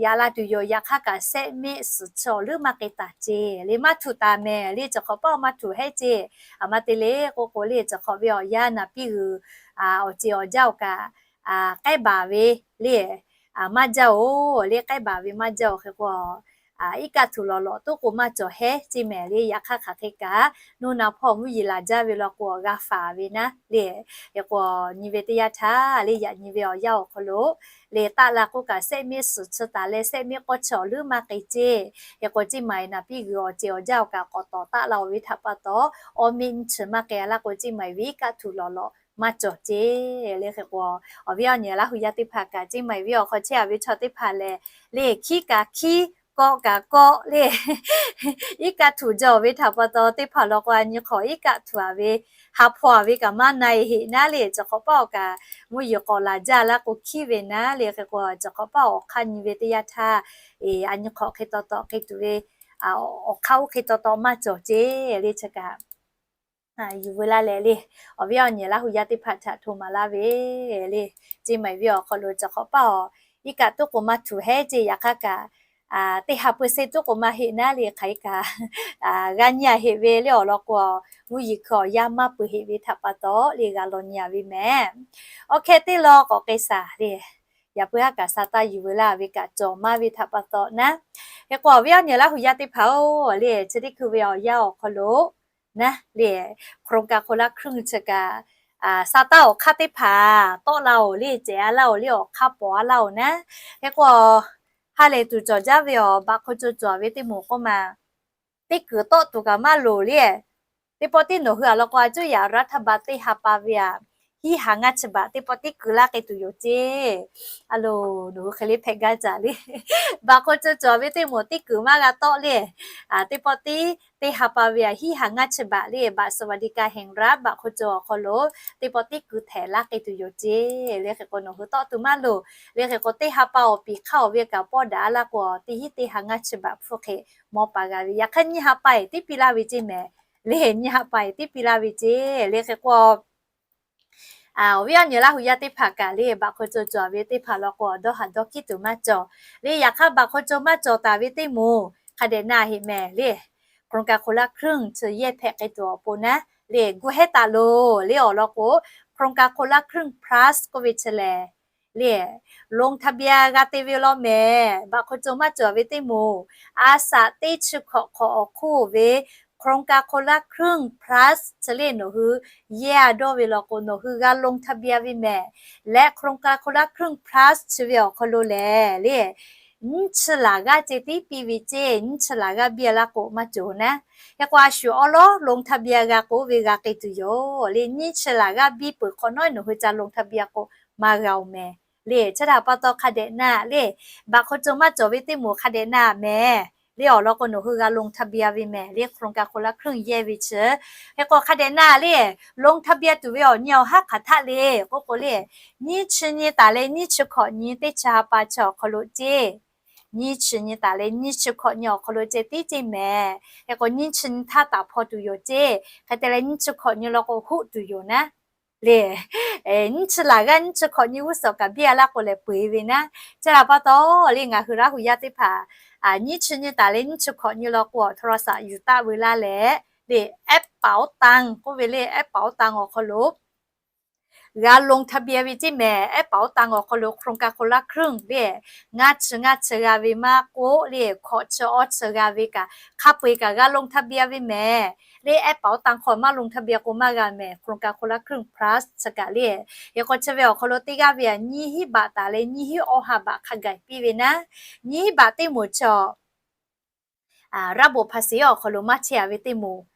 yaꞈ la tuˬ yoˬ. Yaꞈ hk'aˇ kaꞈ sehˆ mehˆ suhˍ chi awˬ leuˉ maˇ k'ai taˍ ceˇ le, maˇ htuꞈ taˍ mehˍ le, cawˬ hk'awꞈ paˆ maˇ htuꞈ hehˉ ceˇ. A ma te le k'oˆ k'o le, cawˬ hk'awꞈ ve awˬ yanˇ naˍ piˇ g'uiˬ awˬ ceˬ awˬ jaˇ awˬ kaꞈ k'ehˉ baˬ ve le, maˇ jaˇ oˬ le, k'ehˉ baˬ ve maˇ jaˇ oˬ. Hk'e k'o, iˉ kaˆ htuꞈ lawˬ lawꞈ tuˉ k'o maˇ cawˬ hehˉ ceˇ mehˍ le. Yaꞈ hk'aˇ hk'aˬ hk'e kaꞈ, nuˇ na hpawˇ mvuhˇ yeˬ laˬ jaˇ ve law k'o, g'a faˍ ve naˉ le. Hk'e k'o, nyi ve teˇ yanˇ htaˇ le, yaꞈ nyi ve awˬ yanˇ awˬ hk'aw lo le, taˆ la k'oˆ kaꞈ sehˆ mehˆ suhˍ chi taˍ leh sehˆ mehˆ k'awˇ chi awˬ leuˉ maˇ k'ai ceˇ. Hk'e k'o, ceˇ maˬ naˍ piˇ g'uiˬ awˬ ceˬ awˬ jaˇ awˬ kaꞈ k'awꞈ tawˍ taˆ la oˬ ve htaꞈ pa taw, awˇ mehˆ nyiˇ chi maˇ k'ai a laˇ k'o, ceˇ maˬ ve iˉ kaˆ htuꞈ lawˬ lawꞈ maˇ cawˬ ceˇ le. Hk'e k'o, awˬ viˉ awˬ nyi Laˇ huˍ yaˇ teˇ hpaˍ kaꞈ ceˇ maˬ ve awˬ hk'aw chehˇ a ve chaw teˇ hpaˍ lehˬ le, hkiˉ kaꞈ hkiˉ, kawˆ kaꞈ kawˆ le, iˉ kaˆ htuꞈ jaw ve htaꞈ pa taw, teˇ hpaˍ law k'o a nyi hk'awꞈ iˉ kaˆ htuꞈ a ve, ha hpaw a ve kaꞈ maˇ na e heꞈ naˉ le. Cawˬ hk'awꞈ paˆ awˬ kaꞈ mvuhˇ yeˬ k'awꞈ laˬ jaˇ laˇ k'o hkiˉ ve naˉ le. Hk'e k'o, cawˬ hk'awꞈ paˆ awˬ hk'aˇ nyi ve teˇ yanˇ htaˇ, a nyi hk'awꞈ hk'e taw taw hk'e tuˬ ve awˬ hk'aˇ oˇ hk'e taw taw maˇ cawˬ ceˇ le. Chi kaꞈ yuˬ veu laˇ leh le, awˬ viˉ awˬ nyi Laˇ huˍ yaˇ teˇ hpaˍ htaꞈ hto maˍ laˇ ve le. Ceˇ maˬ ve awˬ hk'aw lo cawˬ hk'awꞈ paˆ awˬ iˉ kaˆ tuˉ k'o maˇ htuꞈ hehˉ ceˇ. Yaꞈ hk'aˇ kaꞈ teˇ ha peu se tuˉ k'o maˇ heˆ naˉ le. Hk'aˬ hk'e kaꞈ g'a nyi a heꞈ ve le, awˬ lawn k'o mvuhˇ yeˬ hkui awˬ yanˇ maˇ peuˬ heꞈ ve htaꞈ pa taw le, g'a law nyi a ve mehˍ. Awˬ hk'e teˇ law k'awꞈ k'ai shaˍ le. Yaꞈ puiˉ haˉ kaꞈ sa taˇ yuˬ veu laˇ ve kaꞈ cawˬ maˇ ve htaꞈ pa taw naˉ. Hk'e k'o, awˬ viˉ awˬ nyi Laˇ huˍ yaˇ teˇ hpaˍ-oˬ le, chi teˇ hkui ve awˬ yanˇ awˬ hk'aw lo naˉ le, โครงการคนละครึ่ง chi kaꞈ sa taˇ awˬ hk'aˇ teˇ hpaˍ tawˆ la oˬ le, cehˬ a laˇ oˬ le, awˬ hk'aˇ pawˬ a laˇ oˬ naˉ. Hk'e k'o, ha lehˬ tuˬ cawˬ jaˇ ve awˬ baꞈ hk'aw co cawˬ ve teˇ moˍ k'oˆ ma, teˇ kuiˬ tawˆ tuˬ kaꞈ maˇ loˍ le. Teˇ pawˆ tiˉ nawˬ hui a law k'o a cuˇ yaꞈ รัฐบาล teˇ ha pa ve aꞈ, hiˉ ha ngaˇ chi baꞈ teˇ pawˆ tiˉ keu laˇ k'ai tuˬ yoˬ ceˇ. A loˬ, nawˬ hui hk'e le hpehꞈ gaˇ caˍ le. Baꞈ hk'aw co cawˬ ve teˇ moˍ teˇ kuiˬ maˇ g'a tawˆ le. Teˇ pawˆ tiˉ teˇ ha pa ve aꞈ, hiˉ ha ngaˇ chi baꞈ le, บัตรสวัสดิการแห่งรัฐ baꞈ hk'aw co awˬ hk'aw lo teˇ pawˆ tiˉ keu htehꞈ laˇ k'ai tuˬ yoˬ ceˇ. Le hk'e k'o, nawˬ hui tawˆ tuˬ maˇ loˍ. Le hk'e k'o, teˇ ha pa awˬ piˍ hk'aˇ awˬ ve kaꞈ pawˆ daꞈ a laˇ k'o, teˇ hiˉ teˇ ha ngaˇ chi baꞈ hpfuhˇ hk'e mawˇ pa g'a ve. Yaꞈ hk'aˇ nyiˇ ha pa eˬ tiˉ piˇ laˇ ve ceˇ mehˍ. le nyiˇ ha pa tiˉ piˇ laˇ ve ceˇ le. Hk'e k'o, awˬ viˉ awˬ nyi Laˇ hu yaˇ teˇ hpaˍ kaꞈ le, baꞈ hk'aw co cawˬ ve teˇ hpaˍ law k'o, dawˇ haˍ dawˇ hkiˉ tuˬ maˇ cawˬ le. Yaꞈ hk'aˇ, baꞈ hk'aw co maˇ cawˬ taˍ ve teˇ moˍ hk'a dehꞈ na heˆ mehˍ le, โครงการคนละครึ่ง chi yehˇ hpehꞈ k'ai tuˬ awˬ pon naˉ le, gu hehˉ taˍ loˬ le awˬ lawn k'o, โครงการคนละครึ่ง plus k'oˆ ve chi lehˬ le, ลงทะเบียน g'a te ve law mehˍ. Baꞈ hk'aw co maˇ cawˬ ve teˇ moˍ, a shaꞈ teˇ chi hkawꞈ hk'awꞈ awˬ hk'oˆ ve โครงการคนละครึ่ง plus chi le nawˬ hui yehˇ a dawˇ ve law k'o, nawˬ hui g'a ลงทะเบียน ve mehˍ. Leh โครงการคนละครึ่ง plus chi ve awˬ hk'aw lo lehˬ le, nyiˇ chi laˬ g'aˇ ceh tiˉ piˇ ve ceˇ. Nyiˇ chi laˬ g'aˇ biˇ a laˇ k'o maˇ cawˬ naˉ. Hk'e k'o, a shu awˉ lawˉ ลงทะเบียน g'a k'oˆ ve g'a k'ai tuˬ yoˬ le. Nyiˇ chi laˬ g'aˇ biˇ peuˬ hk'awꞈ nawˉ nawˬ hui ca ลงทะเบียน k'o maˇ g'a oˬ mehˍ le. Chi htaꞈ pa taw hk'a dehꞈ na le, baꞈ hk'aw co maˇ cawˬ ve teˇ moˍ hk'a dehꞈ na mehˍ le awˬ lawn k'o, nawˬ hui g'a ลงทะเบียน ve mehˍ le, โครงการคนละครึ่ง yehˇ ve chi. Hk'e k'o hk'a dehꞈ na le, ลงทะเบียน tuˬ ve awˬ nyi awˬ haˉ hk'aˬ htaˆ le k'oˆ k'o le, nyiˇ chi nyi taˍ leh nyiˇ chi hkawꞈ nyi teˇ chi ha pa chi awˬ hk'aw lo ceˇ. Nyiˇ chi nyi taˍ leh nyiˇ chi hkawꞈ nyi awˬ hk'aw lo ceh tiˉ ceˇ mehˍ. Hk'e k'o, nyiˇ chi nyi htaˇ taˍ hpaw tuˬ yoˬ ceˇ. Hk'e te leh nyiˇ chi hkawꞈ nyi law k'o, hoˆ tuˬ yoˬ naˉ le. Nyiˇ chi laˬ g'aˇ nyiˇ chi hkawꞈ nyi g'uˇ suhˍ kaꞈ biˇ a laˇ k'o lehˬ peu eˬ ve naˉ. Chi htaꞈ pa taw le, ngaˬ hui Laˇ hu yaˇ teˇ hpaˍ nyiˇ chi nyi taˍ leh nyiˇ chi hkawꞈ nyi law k'o, โทรศัพท์ yuˬ taˆ ve laˇ leh le, แอปเป๋าตัง k'oˆ ve le, แอปเป๋าตัง awˬ hk'aw lo g'a ลงทะเบียน ve ceˇ mehˍ. แอปเป๋าตัง awˬ hk'aw lo โครงการคนละครึ่ง le ngaˇ chi ngaˇ chi g'a ve maˇ k'oˆ le, hkawꞈ chi awˇ chi g'a ve kaꞈ hk'a peu eˬ kaꞈ g'a ลงทะเบียน ve mehˍ le. แอปเป๋าตัง hk'aw maˇ ลงทะเบียน k'o maˇ g'a mehˍ. โครงการคนละครึ่ง plus chi kaꞈ le, yaꞈ k'o chi ve awˬ hk'aw lo teˇ g'aˇ ve aꞈ nyiˇ hinˉ baꞈ taˍ leh nyiˇ hinˉ awˇ ha baꞈ hk'a gaˬ piˇ ve naˉ. Nyiˇ hinˉ baꞈ teˇ moˍ chi ระบบภาษี awˬ hk'aw lo maˇ chehˇ a ve teˇ moˍ,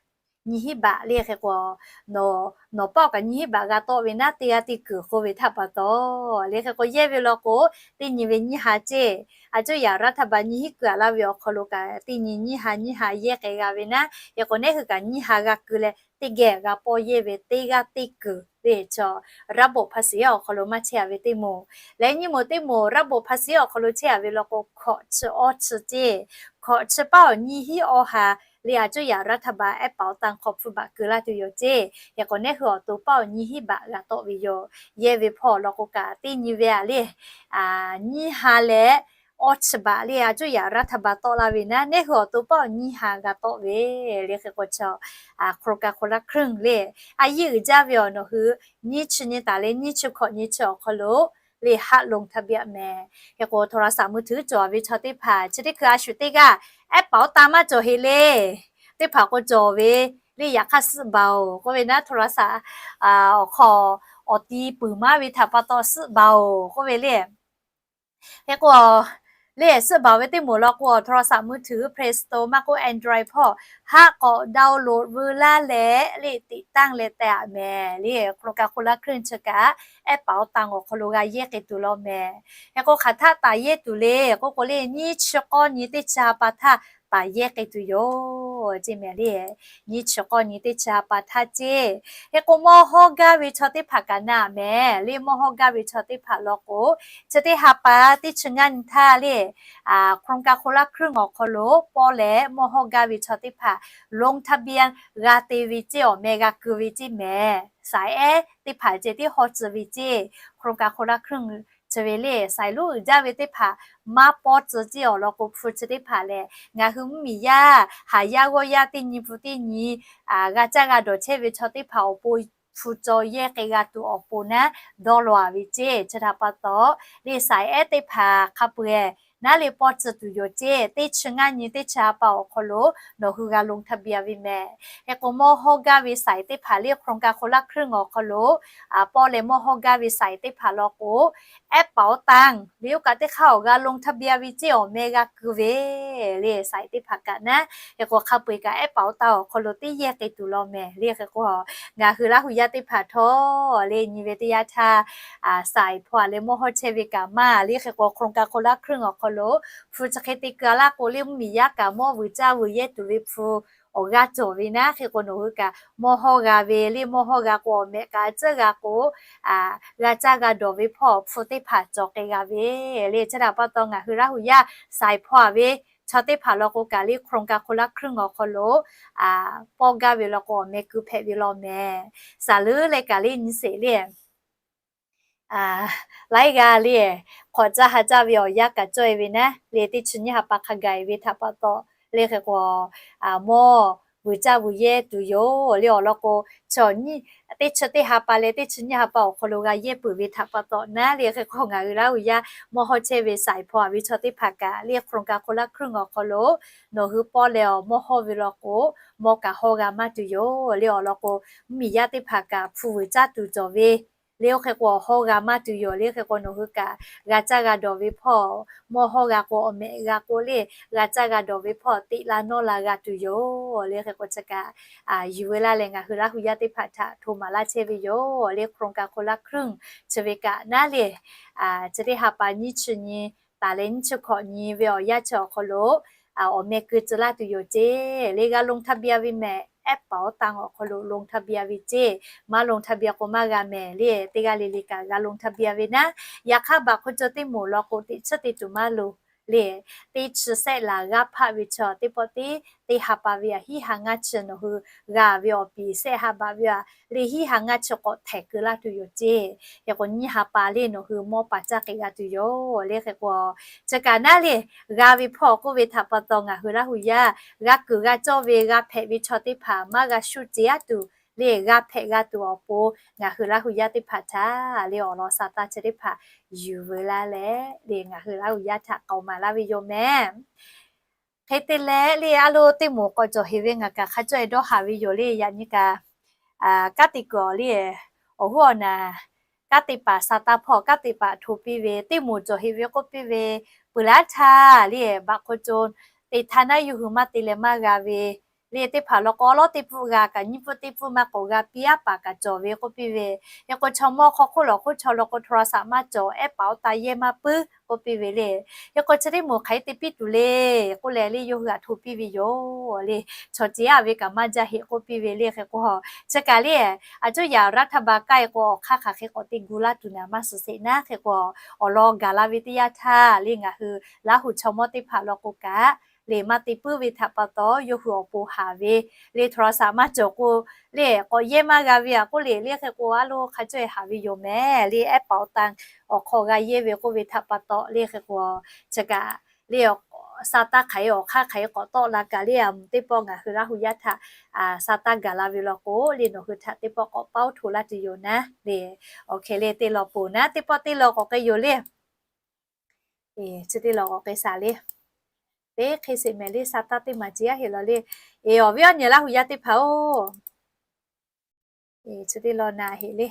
nyiˇ hinˉ baꞈ le hk'e k'o, nawˬ paˆ kaꞈ nyiˇ hinˉ baꞈ g'a tawˆ ve naˉ, teˇ g'aˇ teˇ kuiˬ k'oˆ ve htaˇ pa taw le. Hk'e k'o yehˇ ve law k'o, teˇ nyi ve nyiˇ ha ceˇ. อาจจะอยากรัฐบาล nyiˇ hinˉ kuiˬ a laˇ ve awˬ hk'aw lo kaꞈ teˇ nyi nyiˇ ha nyiˇ ha yehˇ k'ai g'a ve naˉ. Hk'e k'o, neˉ hui kaꞈ nyiˇ ha g'a keu leh teˇ geh g'a pawˇ yehˇ ve teˇ g'aˇ teˇ kuiˬ le chaw ระบบภาษี awˬ hk'aw lo maˇ chehˇ a ve teˇ moˍ. Leh nyiˇ moˍ teˇ moˍ ระบบภาษี awˬ hk'aw lo chehˇ a ve law k'o, hkawꞈ chi awˇ chi ceˇ. Hkawꞈ chi paˆ awˬ nyiˇ hinˉ awˇ ha le อาจจะอยากรัฐบาล แอปเป๋าตัง hk'aw hpu baꞈ keu laˇ tuˬ yoˬ ceˇ. Hk'e k'o, neˉ hui awˬ to paˆ awˬ nyiˇ hinˉ baꞈ g'a tawˆ ve yoˬ. Yehˇ ve hpawˇ law k'o kaꞈ teˇ nyi ve aꞈ le, nyiˇ ha leh awˇ chi baꞈ le อาจจะอยากรัฐบาล tawˆ laˇ ve naˉ, neˉ hui awˬ to paˆ awˬ nyiˇ ha g'a tawˆ ve le. Hk'e k'o, chaw โครงการคนละครึ่ง le a yiˇ uiˍ jaˇ ve awˬ nawˬ hui nyiˇ chi nyi taˍ leh nyiˇ chi hkawꞈ nyi chi awˬ hk'aw lo le haˆ ลงทะเบียน mehˍ. Hk'e k'o, โทรศัพท์มือถือ cawˬ ve chaw teˇ hpaˍ chi teˇ hkui a shu teˇ g'aˇ แอปเป๋าตัง maˇ cawˬ heˆ le. Teˇ hpaˍ k'o cawˬ ve le, yaꞈ hk'aˇ suhˆ baˬ oˬ k'oˆ ve naˉ, โทรศัพท์ awˬ hk'aw awˬ ti puiˍ maˇ ve htaꞈ pa taw suhˆ baˬ oˬ k'oˆ ve le. Hk'e k'o, le suhˆ baˬ ve teˇ moˍ law k'o, โทรศัพท์มือถือ Play Store maˇ k'oˆ Android hpawˇ haˆ k'awꞈ download veu laˇ leh le ติดตั้ง leh teh aꞈ mehˍ le. โครงการคนละครึ่ง chi kaꞈ แอปเป๋าตัง awˬ hk'aw lo g'a yehˇ k'ai tuˬ law mehˍ. Hk'e k'o, hk'aˬ htaˆ taˍ yehˇ tuˬ le k'oˆ k'o le, nyiˇ chi k'awˇ nyi teˇ chi ha pa htaˇ taˍ yehˇ k'ai tuˬ yoˬ ceˇ mehˍ le. Nyiˇ chi k'awˇ nyi teˇ chi ha pa htaˇ ceˇ. Hk'e k'o, mawˇ hawˇ gaˇ ve chaw teˇ hpaˍ kaꞈ na mehˍ le. Mawˇ hawˇ gaˇ ve chaw teˇ hpaˍ law k'o, chi teˇ ha pa teˇ chi ngaˇ nyi htaˇ le โครงการคนละครึ่ง awˬ hk'aw lo pawˇ leh mawˇ hawˇ gaˇ ve chaw teˇ hpaˍ ลงทะเบียน g'a te ve ceˇ awˬ meh g'a keu ve ceˇ mehˍ. สายแอด teˇ hpaˍ ceh tiˉ hawˇ tcuh ve ceˇ. โครงการคนละครึ่ง chi ve le สาย luˉ uiˍ jaˇ ve teˇ hpaˍ maˇ pawˇ tcuh ceˇ awˬ lawn k'o, hpu chi teˇ hpaˍ lehˬ ngaˬ hui mvuhˇmiˬ yaˇ haˍ yaˇ g'awˇ yaˇ teˇ nyi hpu teˇ nyi g'a caˇ g'a dawˬ chehˇ ve chaw teˇ hpaˍ awˬ pon hpu caw yehˇ k'ai g'a tuˬ awˬ pon naˉ dawˇ law a ve ceˇ. Chi htaꞈ pa taw le สายแอด teˇ hpaˍ hk'a peu eˬ naˉ le pawˇ tcuh tuˬ yoˬ ceˇ. Teˇ chi ngaˇ nyi teˇ chi ha pa awˬ hk'aw lo nawˬ hui g'a ลงทะเบียน ve mehˍ. Hk'e k'o, mawˇ hawˇ gaˇ ve สาย teˇ hpaˍ le โครงการคนละครึ่ง awˬ hk'aw lo pawˇ leh mawˇ hawˇ gaˇ ve สาย teˇ hpaˍ law k'o, แอปเป๋าตัง le oˇ kaꞈ teˇ hk'aˇ awˬ g'a ลงทะเบียน ve ceˇ awˬ meh g'a keu ve le สาย teˇ hpaˍ kaꞈ naˉ. Hk'e k'o, hk'a peu eˬ kaꞈ แอปเป๋าตัง awˬ hk'aw lo teˇ yehˇ k'ai tuˬ law mehˍ le. Hk'e k'o, ngaˬ hui Laˇ hu yaˇ teˇ hpaˍ htawˇ le nyi ve teˇ yanˇ htaˇ สาย hpawˇ a leh mawˇ hawˇ chehˇ ve kaꞈ maˇ le. Hk'e k'o, โครงการคนละครึ่ง awˬ hk'aw lo hpu chi hk'e te keu a laˇ k'o le, mvuhˇmiˬ yaˇ kaꞈ mawˇ vuiˬ caˇ vuiˬ yehˇ tuˬ ve hpu awˬ g'aˇ cawˬ ve naˉ. Hk'e k'o, nawˬ hui kaꞈ mawˇ hawˇ g'a ve le, mawˇ hawˇ g'a k'o awˬ meh kaꞈ a ciˉ g'a k'o, g'a caˇ g'a dawˬ ve hpawˇ hpu teˇ hpaˍ cawˬ k'ai g'a ve le. Chi htaꞈ pa taw ngaˬ hui Laˇ hu yaˇ สาย hpawˇ a ve chaw teˇ hpaˍ law k'o kaꞈ le โครงการคนละครึ่ง awˬ hk'aw lo pawˇ gaˇ ve law k'o awˬ meh keu hpehꞈ ve law mehˍ. Saˍ leuˉ leh kaꞈ le nyi sheˍ le laiˉ g'aˇ le, hk'awꞈ caˇ ha caˇ ve awˬ yanˇ kaꞈ cawˇ e ve naˉ le, teˇ chi nyiˇ ha pa hk'a gaˬ e ve htaꞈ pa taw le hk'e k'o, mawˇ vuiˬ caˇ vuiˬ yehˇ tuˬ yoˬ le. Awˬ lawn k'o, teˇ chi teˇ ha pa leh teˇ chi nyiˇ ha pa awˬ hk'aw lo g'a yehˇ peuˬ ve htaꞈ pa taw naˉ le hk'e k'o, ngaˬ hui Laˇ huˍ yaˇ mawˇ hawˇ chehˇ ve สายพาน awˬ viˉ chaw teˇ hpaˍ kaꞈ le โครงการคนละครึ่ง awˬ hk'aw lo nawˬ hui pawˇ leh awˬ mawˇ hawˇ ve law k'o, mawˇ kaꞈ hawˇ g'a maˇ tuˬ yoˬ le. Awˬ lawn k'o, mvuhˇmiˬ yaˇ teˇ hpaˍ kaꞈ hpu vuiˬ caˇ tuˬ cawˬ ve le, oˇ hk'e k'o awˬ hawˇ g'a maˇ tuˬ yoˬ le. Hk'e k'o nawˬ hui kaꞈ g'a caˇ g'a dawˬ ve hpawˇ, mawˇ hawˇ g'a k'o awˬ mehꞈ g'a k'o le, g'a caˇ g'a dawˬ ve hpawˇ teꞈ la nawˇ la g'a tuˬ yoˬ le. Hk'e k'o chi kaꞈ yuˬ ve laˇ leh ngaˬ hui Laˇ huˍ yaˇ teˇ hpaˍ htaꞈ hto maˍ laˇ chehˇ ve yoˬ le. โครงการคนละครึ่ง chi ve kaꞈ naˉ le, chi teˇ ha pa nyiˇ chi nyi taˍ leh nyiˇ chi hkawꞈ nyi ve awˬ yanˇ chi awˬ hk'aw lo awˬ meh keu tcuh laˇ tuˬ yoˬ ceˇ le. G'a ลงทะเบียน ve mehˍ, แอปเป๋าตัง awˬ hk'aw lo ลงทะเบียน ve ceˇ. Maˇ ลงทะเบียน k'o maˇ g'a mehˍ le. Teˇ g'aˇ le le kaꞈ g'a ลงทะเบียน ve naˉ. Yaꞈ hk'aˇ baꞈ hk'oˆ caw teˇ moˍ law k'o teꞈ chiˉ te tuˬ maˇ loˍ le. Teˇ chi sehˆ laˬ g'aˇ hpaˆ ve chaw teˇ pawˆ teˇ, teˇ ha pa ve aꞈ hiˉ ha ngaˇ chi nawˬ hui g'a ve awˬ piˍ sehˆ ha baꞈ ve aꞈ le hiˉ ha ngaˇ chi k'awꞈ htehˍ keu laˇ tuˬ yoˬ ceˇ. Hk'e k'o nyiˇ ha pa le nawˬ hui mawˇ paˍ caˇ k'ai g'a tuˬ yoˬ le. Hk'e k'o chi kaꞈ naˉ le, g'a ve hpawˇ k'oˆ ve htaꞈ pa taw ngaˬ hui Laˇ huˍ yaˇ g'a kuiˬ g'a cawˇ ve g'a hpehꞈ ve chaw teˇ hpaˍ maˇ g'a shu ceˬ aˉ tuˬ le, g'a hpehꞈ g'a tuˬ awˬ pon ngaˬ hui Laˇ huˍ yaˇ teˇ hpaˍ htaꞈ le awˬ lawn sa taˇ chi teˇ hpaˍ yuˬ veu laˇ leh le ngaˬ hui Laˇ huˍ yaˇ htaꞈ k'aoˍ maˍ laˇ ve yoˬ mehˍ. Hk'e te leh le a lo teˇ moˍ k'awꞈ cawˬ heˍ ve ngaˬ kaꞈ hk'a cawˇ e dawˇ haˍ ve yoˬ le. Yaꞈ nyi kaꞈ kanˉ te kuiˬ awˬ le awˬ hoˉ awˬ naˍ kanˉ te paˍ sa taˇ hpawˇ kanˉ te paˍ hto piˇ ve teˇ moˍ cawˬ heˍ ve k'oˆ piˇ ve, peuˬ laˇ htaˇ le baꞈ hk'oˆ caw te htaˇ naˉ yawˇ hui maˇ te leh maˇ g'a ve le teˇ hpaˍ law k'o awˉ lawˉ teˇ pfuhˆ g'a kaꞈ nyiˇ pfuhˆ teˇ pfuhˆ maˇ k'awꞈ g'a piˇ aˉ paˍ kaꞈ cawˬ ve k'oˆ piˇ ve. Hk'e k'o chaw mawˇ hk'aw hk'oˆ lawˬ hk'oˆ chaw law k'o โทรศัพท์ maˇ cawˬ, แอปเป๋าตัง yehˇ maˇ puiˉ k'oˆ piˇ ve le. Hk'e k'o chi teˇ moˍ hk'aˬ hk'e te piˇ tuˬ le k'oˆ leh le yawˇ hui htaꞈ hto piˇ ve yoˬ le. Chaw ceˬ aꞈ ve kaꞈ maˇ jaˇ heˆ k'oˆ piˇ ve le. Hk'e k'o chi kaꞈ le a cuˇ yaꞈ รัฐบาล kaˇ e k'o awˬ hk'aˇ hk'aˬ hk'e k'awꞈ te gu laˇ tuˬ naˍ maˇ suhˍ sheˍ naˉ. Hk'e k'o awˬ lawn gaˬ la ve teˇ yanˇ htaˇ le ngaˬ hui Laˇ huˍ chaw mawˇ teˇ hpaˍ law k'o kaꞈ le maˇ te puiˉ ve htaꞈ pa taw yawˇ hui awˬ pon haˍ ve le โทรศัพท์ maˇ cawˬ k'o le k'awꞈ yehˇ maˇ g'a ve aꞈ k'oˆ le le hk'e k'o a lo hk'a cawˇ e haˍ ve yoˬ mehˍ le. แอปเป๋าตัง awˬ hk'aw g'a yehˇ ve k'oˆ ve htaꞈ pa taw le hk'e k'o chi kaꞈ le sa taˇ hk'aˬ e awˬ hk'aˇ hk'aˬ e k'awꞈ tawˆ la kaꞈ le a moˍ teˇ pawˆ ngaˬ hui Laˇ huˍ yaˇ htaꞈ sa taˇ gaˬ la ve law k'o le nawˬ hui htaꞈ teˇ pawˆ k'awꞈ paoˇ hto laˇ tuˬ yoˬ naˉ le. Awˬ hk'e le teˇ law ponˬ naˉ teˇ pawˆ teˇ law k'awꞈ k'ai yoˬ le. Chi teˇ law k'awꞈ k'ai shaˍ le. Teˇ hk'e sheˍ mehˍ le sa taˇ teˇ maˬ ceˬ aˉ heˆ law le. Awˬ viˉ awˬ nyi Laˇ huˍ yaˇ teˇ hpaˍ-oˬ, chi teˇ law na heˆ le.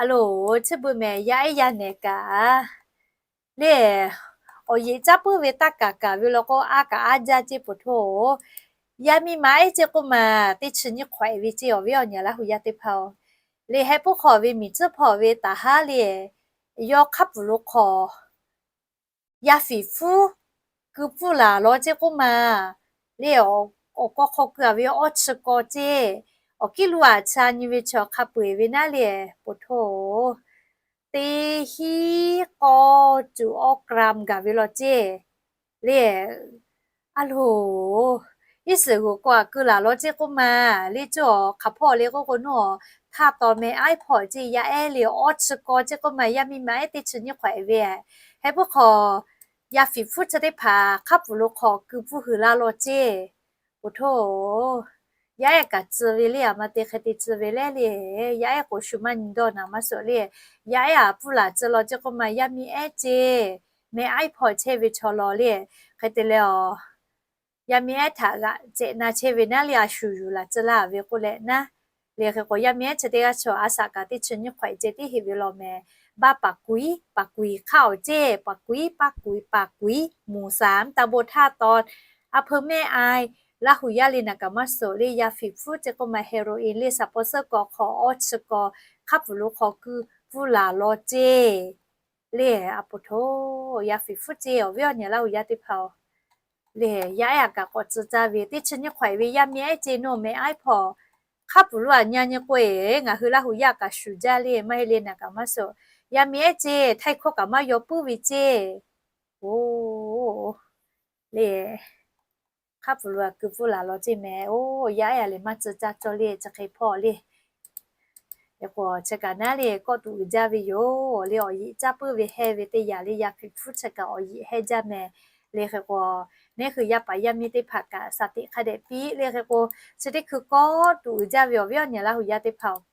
A loˬ, chi beuꞈ mehˍ yaˇ ehˉ yaˇ nehˬ kaꞈ le awˬ yeꞈ caˉ puiˉ ve taˇ kaˍ kaˍ ve law k'o a kaꞈ a jaˇ ceˇ poˬ htoˇ-oˬ. Yaˇ miˇ ma ehˉ ceˇ k'oˆ maˬ teˇ chi nyiˇ hk'awꞈ e ve ceˇ awˬ viˉ awˬ nyi Laˇ huˍ yaˇ teˇ hpaˍ-oˬ. Le heh puiˉ hk'aw ve miˬ tcuhˉ hpawˇ ve taˍ haˉ le yawˇ hk'a pfuhˍ lo hk'aw yaˇ fiˍ hpfuhˇ keu pfuhˇ laˬ law ceˇ k'oˆ maˬ le awˬ kaw hk'aw keu a ve awˇ chi kaw ceˇ awˬ kiˉ luˇ aꞈ ca nyi ve chi awˬ hk'a peu-eˬ ve naˉ le poˬ htoˇ-oˬ. Teˇ hiˉ k'awˇ cuˬ awˇ กรัม gaˬ ve law ceˇ le. A loˬ, iˉ suhˍ g'uiˬ k'o aꞈ keu laˬ law ceˇ k'oˆ maˬ le cuˇ awˬ hk'aˬ hpawˇ le k'oˆ k'o nawˬ htaˇ taw meh aiˉ hpawˇ ceˇ yaˇ ehˉ le awˇ chi kaw ceˇ k'oˆ maˬ yaˇ miˇ ma ehˉ teˇ chi nyiˇ hk'awꞈ e ve heh puiˉ hk'aw yaˇ fiˍ hpfuhˇ chi teˇ hpaˍ hk'a pfuhˍ lo hk'aw keu pfuhˇ hui laˇ law ceˇ poˬ htoˇ-oˬ. Yaˇ ehˉ kaꞈ tcuh ve le aˬ ma te hk'e te tcuh ve leh le, yaˇ ehˉ k'o shu maˇ nyi dawˇ naˍ maˇ suhˍ le. Yaˇ ehˉ aꞈ pfuhˇ laˬ tcuh law ceˇ k'oˆ maˬ yaˇ miˇ ehˉ ceˇ meh aiˉ hpawˇ chehˇ ve chaw law le. Hk'e te leh awˬ yaˇ miˇ ehˉ htaꞈ g'aꞈ cehꞈ na chehˇ ve naˉ le a shu yuˬ laˬ tcuh laˇ ve k'oˆ leh naˉ le. Hk'e k'o yaˇ miˇ ehˉ chi teˇ g'aˇ chaw a shaꞈ kaꞈ teˇ chi nyiˇ hk'awꞈ e ceˇ tiˉ heˆ ve law mehˍ. Baˆ paˍ kuiˉ paˍ kuiˉ hk'aˇ awˬ ceˇ paˍ kuiˉ paˍ kuiˉ paˍ kuiˉ moˍ saˍ taˇ bon htaˇ taw a hpeu mehˆ a Laˇ huˍ yaˇ le naˍ kaˍ maˇ suhˍ le yaˇ fiˍ hpfuhˇ ceˇ k'oˆ maˬ heroin le saˍ paw suhˉ kaw hk'aw awˇ chi kaw hk'a pfuhˍ lo hk'aw keu pfuhˇ laˬ law ceˇ le. A poˬ htoˇ, yaˇ fiˍ hpfuhˇ ceˇ awˬ viˉ awˬ nyi Laˇ huˍ yaˇ teˇ hpaˍ-oˬ, le yaˇ ehˉ aꞈ kaꞈ k'awꞈ tcuh caˇ ve teˇ chi nyiˇ hk'awꞈ e ve yaˇ miˇ ehˉ ceˇ nawˬ meh aiˉ hpawˇ hk'a pfuhˍ lo aꞈ nyi nyi k'oˆ e ngaˬ hui Laˇ huˍ yaˇ kaꞈ shuˍ jaˇ le maˇ heˆ le naˍ kaˍ maˇ suhˍ. Yaˇ miˇ ehˉ ceˇ htaiˇ hkawˇ kaꞈ maˇ yaw puiˉ ve ceˇ le hk'a pfuhˍ lo a keu pfuhˇ laˬ law ceˇ mehˍ. Oˇ, yaˇ ehˉ a lehˬ maˇ tcuh caˇ cawˇ le chi hk'e hpawˇ le. K'o chi kaꞈ naˉ le kawˆ tuꞈ uiˍ jaˇ ve yoˬ le. Awˬ yeꞈ caˇ puiˉ ve heh ve teˇ yanˇ le, yaˇ hpiꞈ hpfuhˇ chi kaꞈ awˬ yeꞈ heh jaˇ mehˍ. Le hk'e k'o, neˉ hui yaˇ paˍ yaˇ miˇ teˇ hpaˍ kaꞈ shaˍ tiꞈ hk'a dehꞈ piˇ le. Hk'e k'o, chi teˇ hkui kawˆ tuꞈ uiˍ jaˇ ve awˬ viˉ awˬ nyi Laˇ hu yaˇ teˇ hpaˍ-oˬ,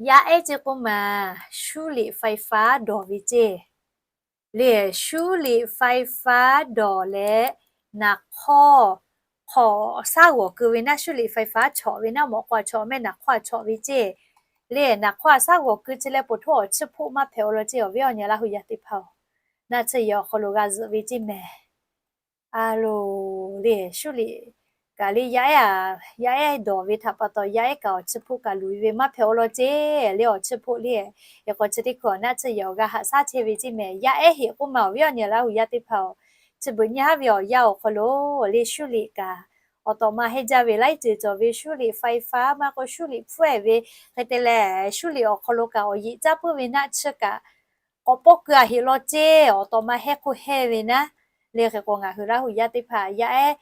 yaˇ ehˉ ceˇ k'oˆ maˬ, shuˉ liꞈ ไฟฟ้า dawˬ ve ceˇ. Le, shuˉ liꞈ ไฟฟ้า dawˬ leh, naˍ hk'awˇ hk'awꞈ shaˉ g'awˬ keu ve naˉ, shuˉ liꞈ ไฟฟ้า chawꞈ ve naˉ, mawꞈ k'aw a chawꞈ mehˆ naˍ hk'awˇ a chawꞈ ve ceˇ. Le, naˍ hk'awˇ a shaˉ g'awˬ keu chi leh poˬ htoˇ awˬ chiˇ hpoˆ maˇ hpehꞈ-o law ceˇ, awˬ viˉ awˬ nyi Laˇ hu yaˇ teˇ hpaˍ-oˬ, naˆ tsuhˇ yehˬ awˬ hk'aw lo g'a zuhꞈ ve ceˇ mehˍ. A loˬ, le, shuˉ liꞈ kaꞈ le yaˇ ehˉ, yaˇ ehˉ dawˬ ve htaꞈ pa taw yaˇ ehˉ kaꞈ awˬ chiˇ hpoˆ kaꞈ luˬ ve maˇ hpehꞈ-o law ceˇ le, awˬ chiˇ hpoˆ le. Yaꞈ k'aw chi teˇ hkui awˬ naˆ tsuhˇ yehˬ awˬ g'a haꞈ shaˉ chehˇ ve ceˇ mehˍ. Yaˇ ehˉ heˆ k'oˆ maˬ awˬ viˉ awˬ nyi Laˇ hu yaˇ teˇ hpaˍ-oˬ, chi beuꞈ nyi haˉ ve awˬ yanˇ awˬ hk'aw lo le shuˉ liꞈ kaꞈ awˬ tawꞈ ma heh jaˇ ve laiˉ ceuˬ cawˬ ve shuˉ liꞈ ไฟฟ้า maˇ k'o shuˉ liꞈ hpfuhˇ ehˍ ve hk'e te leh, shuˉ liꞈ awˬ hk'aw lo kaꞈ awˬ yeꞈ caˇ puiˉ ve naˆ tsuhˇ kaꞈ k'awꞈ pawˆ keu a heˆ law ceˇ, awˬ tawꞈ ma heh k'oˆ heh ve naˉ. Le hk'e k'o ngaˬ hui Laˇ hu yaˇ teˇ hpaˍ yaˇ ehˉ,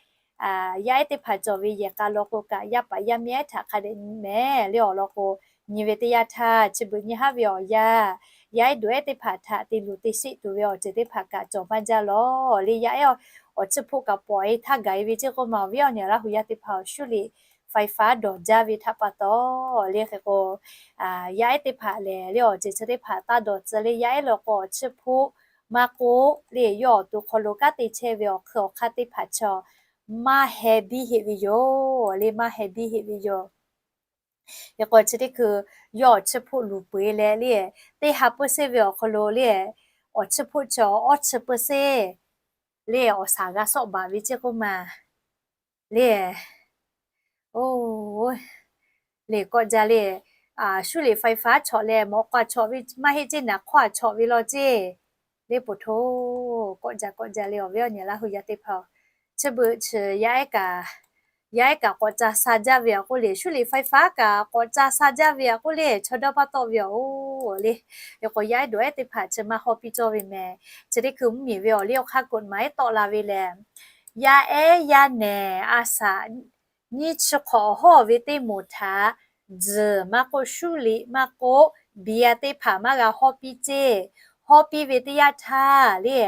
yaˇ ehˉ teˇ hpaˍ cawˬ ve yehˬ k'a law k'o kaꞈ yaˇ paˍ yaˇ miˇ ehˉ htaꞈ hk'a dehꞈ nyi mehˍ le. Awˬ lawn k'o, nyi ve teˇ yanˇ htaˇ chi beuꞈ nyi haˉ ve awˬ yanˇ, yaˇ ehˉ dawˬ ehˉ teˇ hpaˍ htaꞈ te luˬ te sheˆ tuˬ ve awˬ ceuˬ teˇ hpaˍ kaꞈ cawˬ maˇ jaˇ law. Le yaˇ ehˉ awˬ chiˇ hpoˆ kaꞈ pawˍ e htaˇ gaˬ e ve ceˇ k'oˆ maˬ awˬ viˉ awˬ nyi Laˇ hu yaˇ teˇ hpaˍ-oˬ, shuˉ liꞈ ไฟฟ้า dawˬ jaˇ ve htaꞈ pa taw le hk'e k'o, yaˇ ehˉ teˇ hpaˍ lehˬ le awˬ ceuˬ chi teˇ hpaˍ taˇ dawˬ tcuh le, yaˇ ehˉ law k'o awˬ chiˇ hpoˆ maˇ k'oˆ le, yawˇ awˬ to hk'aw lo kanˉ te chehˇ ve awˬ hk'ui awˬ hk'aˇ teˇ hpaˍ chaw maˇ heh biˇ heˆ ve yoˬ le, maˇ heh biˇ heˆ ve yoˬ. Yaꞈ k'o chi teˇ hkui yawˇ awˬ chiˇ hpoˆ luˬ peu eˬ leh le, teˇ ha เปอร์เซ็นต์ ve awˬ hk'aw lo le, awˬ chiˇ hpoˆ chaw awˇ chi เปอร์เซ็นต์ le awˬ shaˍ g'a sawˆ baˬ ve ceˇ k'oˆ maˬ le. Oˇ, le kawˆ jaˇ le, shuˉ liꞈ ไฟฟ้า chawꞈ leh mawꞈ k'aw a chawꞈ ve maˇ heˆ ceˇ, naˍ hk'awˇ a chawꞈ ve law ceˇ. Le poˬ htoˇ kawˆ jaˇ kawˆ jaˇ le awˬ viˉ awˬ nyi Laˇ hu yaˇ teˇ hpaˍ-oˬ, chi beuꞈ chi yaˇ ehˉ kaꞈ, yaˇ ehˉ kaꞈ k'awꞈ ca sha jaˇ ve aꞈ k'oˆ le, shuˉ liꞈ ไฟฟ้า kaꞈ k'awꞈ ca sha jaˇ ve aꞈ k'oˆ le, chaw dawˇ maˇ tawˆ ve aꞈ oˬ le. Yaꞈ k'o yaˇ ehˉ dawˬ ehˉ teˇ hpaˍ chi maˇ hawˇ piˇ cawˇ ve mehˍ. Chi teˇ hkui mvuhˇmiˬ ve awˬ liˇ awˬ hk'aˇ กฎหมาย tawˆ la ve lehˬ, yaˇ ehˉ yaˇ nehˬ a shaꞈ nyiˇ chi hk'awꞈ hawˇ ve teˇ moˍ htaꞈ tzuhˬ maˇ k'oˆ, shuˉ liꞈ maˇ k'oˆ, biˇ a teˇ hpaˍ maˇ g'a hawˇ piˇ ceˇ. Hawˇ piˇ ve teˇ yanˇ htaˇ le,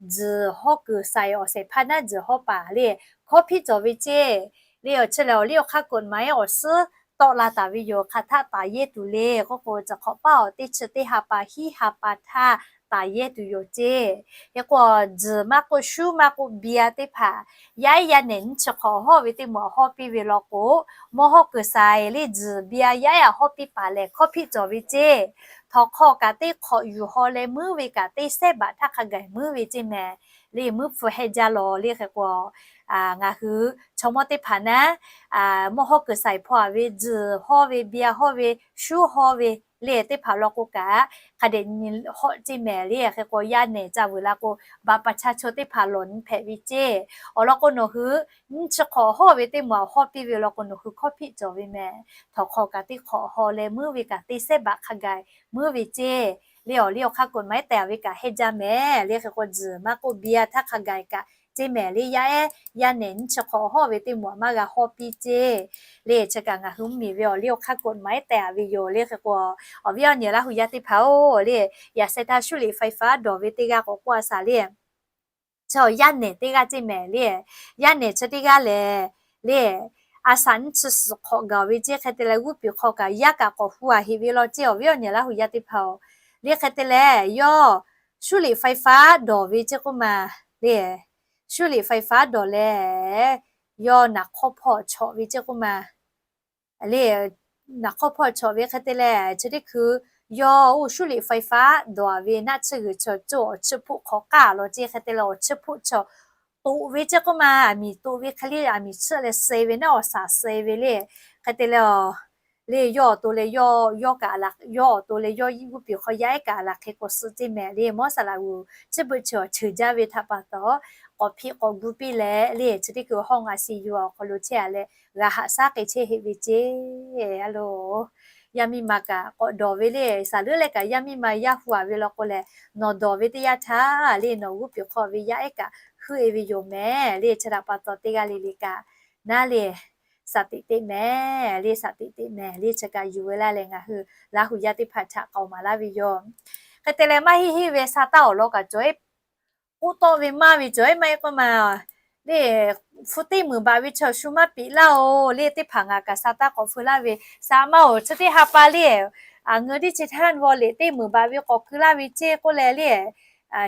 tzuhˬ hawˇ kuiˬ shaiˍ awˬ shehˍ hpaˇ naˉ tzuhˬ hawˇ paˍ le, hkawˇ hpiˆ cawˬ ve ceˇ. Le awˬ chi lehˬ awˬ liˇ awˬ hk'aˇ กฎหมาย awˬ suhˉ tawˆ la taˍ ve yoˬ. Hk'aˬ htaˆ taˍ yehˇ tuˬ le k'oˆ k'o, chi hk'awꞈ paˇ awˬ teˇ chi teˇ ha pa hiˉ ha pa htaˇ taˍ yehˇ tuˬ yoˬ ceˇ. Hk'e k'o, tzuhˬ maˇ k'oˆ, shuˉ maˇ k'oˆ, biˇ a teˇ hpaˍ yaˇ ehˉ yaˇ nehˬ nyiˇ chi hk'awꞈ hawˇ ve teˇ moˍ aꞈ hawˇ piˇ ve law k'o, mawˇ hawˇ kuiˬ shaiˍ le tzuhˬ biˇ a yaˇ ehˉ aꞈ hawˇ piˇ paˍ lehˬ hkawˇ hpiˆ cawˬ ve ceˇ. Htawnˍ hk'aw kaꞈ teˇ hk'awꞈ yuˬ haw leh muiˉ ve kaꞈ teˇ sehˉ baꞈ htaˇ hk'a gaˬ muiˉ ve ceˇ mehˍ. Le muiˉ hpu heh jaˇ law le hk'e k'o, ngaˬ hui chaw mawˇ teˇ hpaˍ naˉ, mawˇ hawˇ kuiˬ shaiˍ hpaw a ve tzuhˬ hawˇ ve, biˇ a hawˇ ve, shuˉ hawˇ ve le teˇ hpaˍ law k'o kaꞈ hk'a dehꞈ nyi hawˆ ceˇ mehˍ. Le hk'e k'o yaˇ nehˬ ca vuiˬ la k'o, บัตรประชาชน teˇ hpaˍ lawˬ nyi hpehꞈ ve ceˇ. Awˬ lawn k'o nawˬ hui nyiˇ chi hk'awꞈ hawˇ ve teˇ moˍ aꞈ hawˇ piˇ ve law k'o nawˬ hui hkawˇ hpiˆ cawˬ ve mehˍ. Htawnˍ hk'aw kaꞈ teˇ hk'awꞈ haw leh muiˉ ve kaꞈ teˇ sehˉ baꞈ hk'a gaˬ muiˉ ve ceˇ. Le awˬ liˇ awˬ hk'aˇ กฎหมาย teh a ve kaꞈ heh jaˇ mehˍ. Le hk'e k'o tzuhˬ maˇ k'oˆ, biˇ a htaˇ hk'a gaˬ kaꞈ ceˇ mehˍ. Le yaˇ ehˉ yaˇ nehˬ nyiˇ chi hk'awꞈ hawˇ ve teˇ moˍ aꞈ maˇ g'a hawˇ piˇ ceˇ. Le chi kaꞈ ngaˬ hui mvuhˇmiˬ ve awˬ liˇ awˬ hk'aˇ กฎหมาย teh a ve yoˬ. Le hk'e k'o, awˬ viˉ awˬ nyi Laˇ hu yaˇ teˇ hpaˍ-oˬ, le yaꞈ sheh htaˇ shuˉ liꞈ ไฟฟ้า dawˬ ve teˇ g'aˇ k'awꞈ k'oˆ a shaˍ le, chi yaˇ nehˬ teˇ g'aˇ ceˇ mehˍ. Le yaˇ nehˬ chi teˇ g'aˇ lehˬ, le a shaꞈ nyiˇ chi suhˍ hk'awꞈ gaˬ ve ceˇ. Hk'e te leh g'uˇ piˬ hk'aw kaꞈ yaˇ kaꞈ k'awꞈ hu a heꞈ ve law ceˇ, awˬ viˉ awˬ nyi Laˇ hu yaˇ teˇ hpaˍ-oˬ. Le hk'e te leh yawˇ shuˉ liꞈ ไฟฟ้า dawˬ ve ceˇ k'oˆ ma, le shuˉ liꞈ ไฟฟ้า dawˬ leh yawˇ naˍ hk'awˇ hpawˇ chawꞈ ve ceˇ k'oˆ ma. Le naˍ hk'awˇ hpawˇ chawꞈ ve hk'e te leh chi teˇ hkui yawˇ oˇ shuˉ liꞈ ไฟฟ้า dawˬ a ve naˆ tsuhˇ g'uiˬ chaw coˇ awˬ chiˇ hpoˆ hk'awꞈ k'aˇ law ceˇ. Hk'e te leh awˬ chiˇ hpoˆ chaw toꞈ ve ceˇ k'oˆ ma, aˬ miˍ toꞈ ve hk'e le, aˬ miˍ tsuhˇ leh suh ve naˉ awˬ shaˍ suh ve le. Hk'e te leh le yawˇ awˬ to leh yawˇ, yawˇ kaꞈ, yawˇ awˬ to leh yawˇ g'uˇ piˬ hk'aw yaˇ ehˉ kaꞈ laˬ hk'e k'o suh ceˇ mehˍ. Le mawˇ saˍ laꞈ g'uˬ chi beuꞈ chi awˬ cheuˬ jaˇ ve htaꞈ pa taw, k'awꞈ hpiˆ k'awꞈ gu piˇ leh le chi teˇ hkui hawˇ ngaˬ si yuˬ awˬ hk'aw lo chehˇ a leh g'a haꞈ shaˉ k'ai chehˇ heˆ ve ceˇ. A loˬ, yaˇ miˇ ma kaꞈ k'awꞈ dawˬ ve le. Saˍ leuˉ leh kaꞈ yaˇ miˇ ma yaˇ hu-a ve law k'o lehˬ, nawˬ dawˬ ve teˇ yanˇ htaˇ le, nawˬ g'uˇ piˍ hk'aw ve yaˇ ehˉ kaꞈ heuˆ-e ve yoˬ mehˍ le. Chi htaꞈ pa taw teˇ g'aˇ le le kaꞈ naˉ le, shaˍ tiꞈ teꞈ mehˍ le, shaˍ tiꞈ teꞈ mehˍ le. Chi kaꞈ yuˬ ve laˇ leh ngaˬ hui Laˇ huˍ yaˇ teˇ hpaˍ htaꞈ k'aoˍ maˍ laˇ ve yoˬ. Hk'e te leh maˇ heˆ heˆ ve sa taˇ awˬ lawn kaꞈ cawˬ-e k'oˆ tawˆ ve maˇ ve cawˬ-e maˇ heˆ k'o ma le, hpu teˇ meunˍ baꞈ ve chaw shu maˇ piˇ laˇ-oˬ le. Teˇ hpaˍ ngaˬ kaꞈ sa taˇ k'awꞈ feu laˇ ve, sa maˇ-oˬ, chi teˇ ha pa le, ngeu tiˉ chi htaˇ g'aw liꞈ teˇ meunˍ baꞈ ve k'awꞈ keu laˇ ve ceˇ k'oˆ leh le,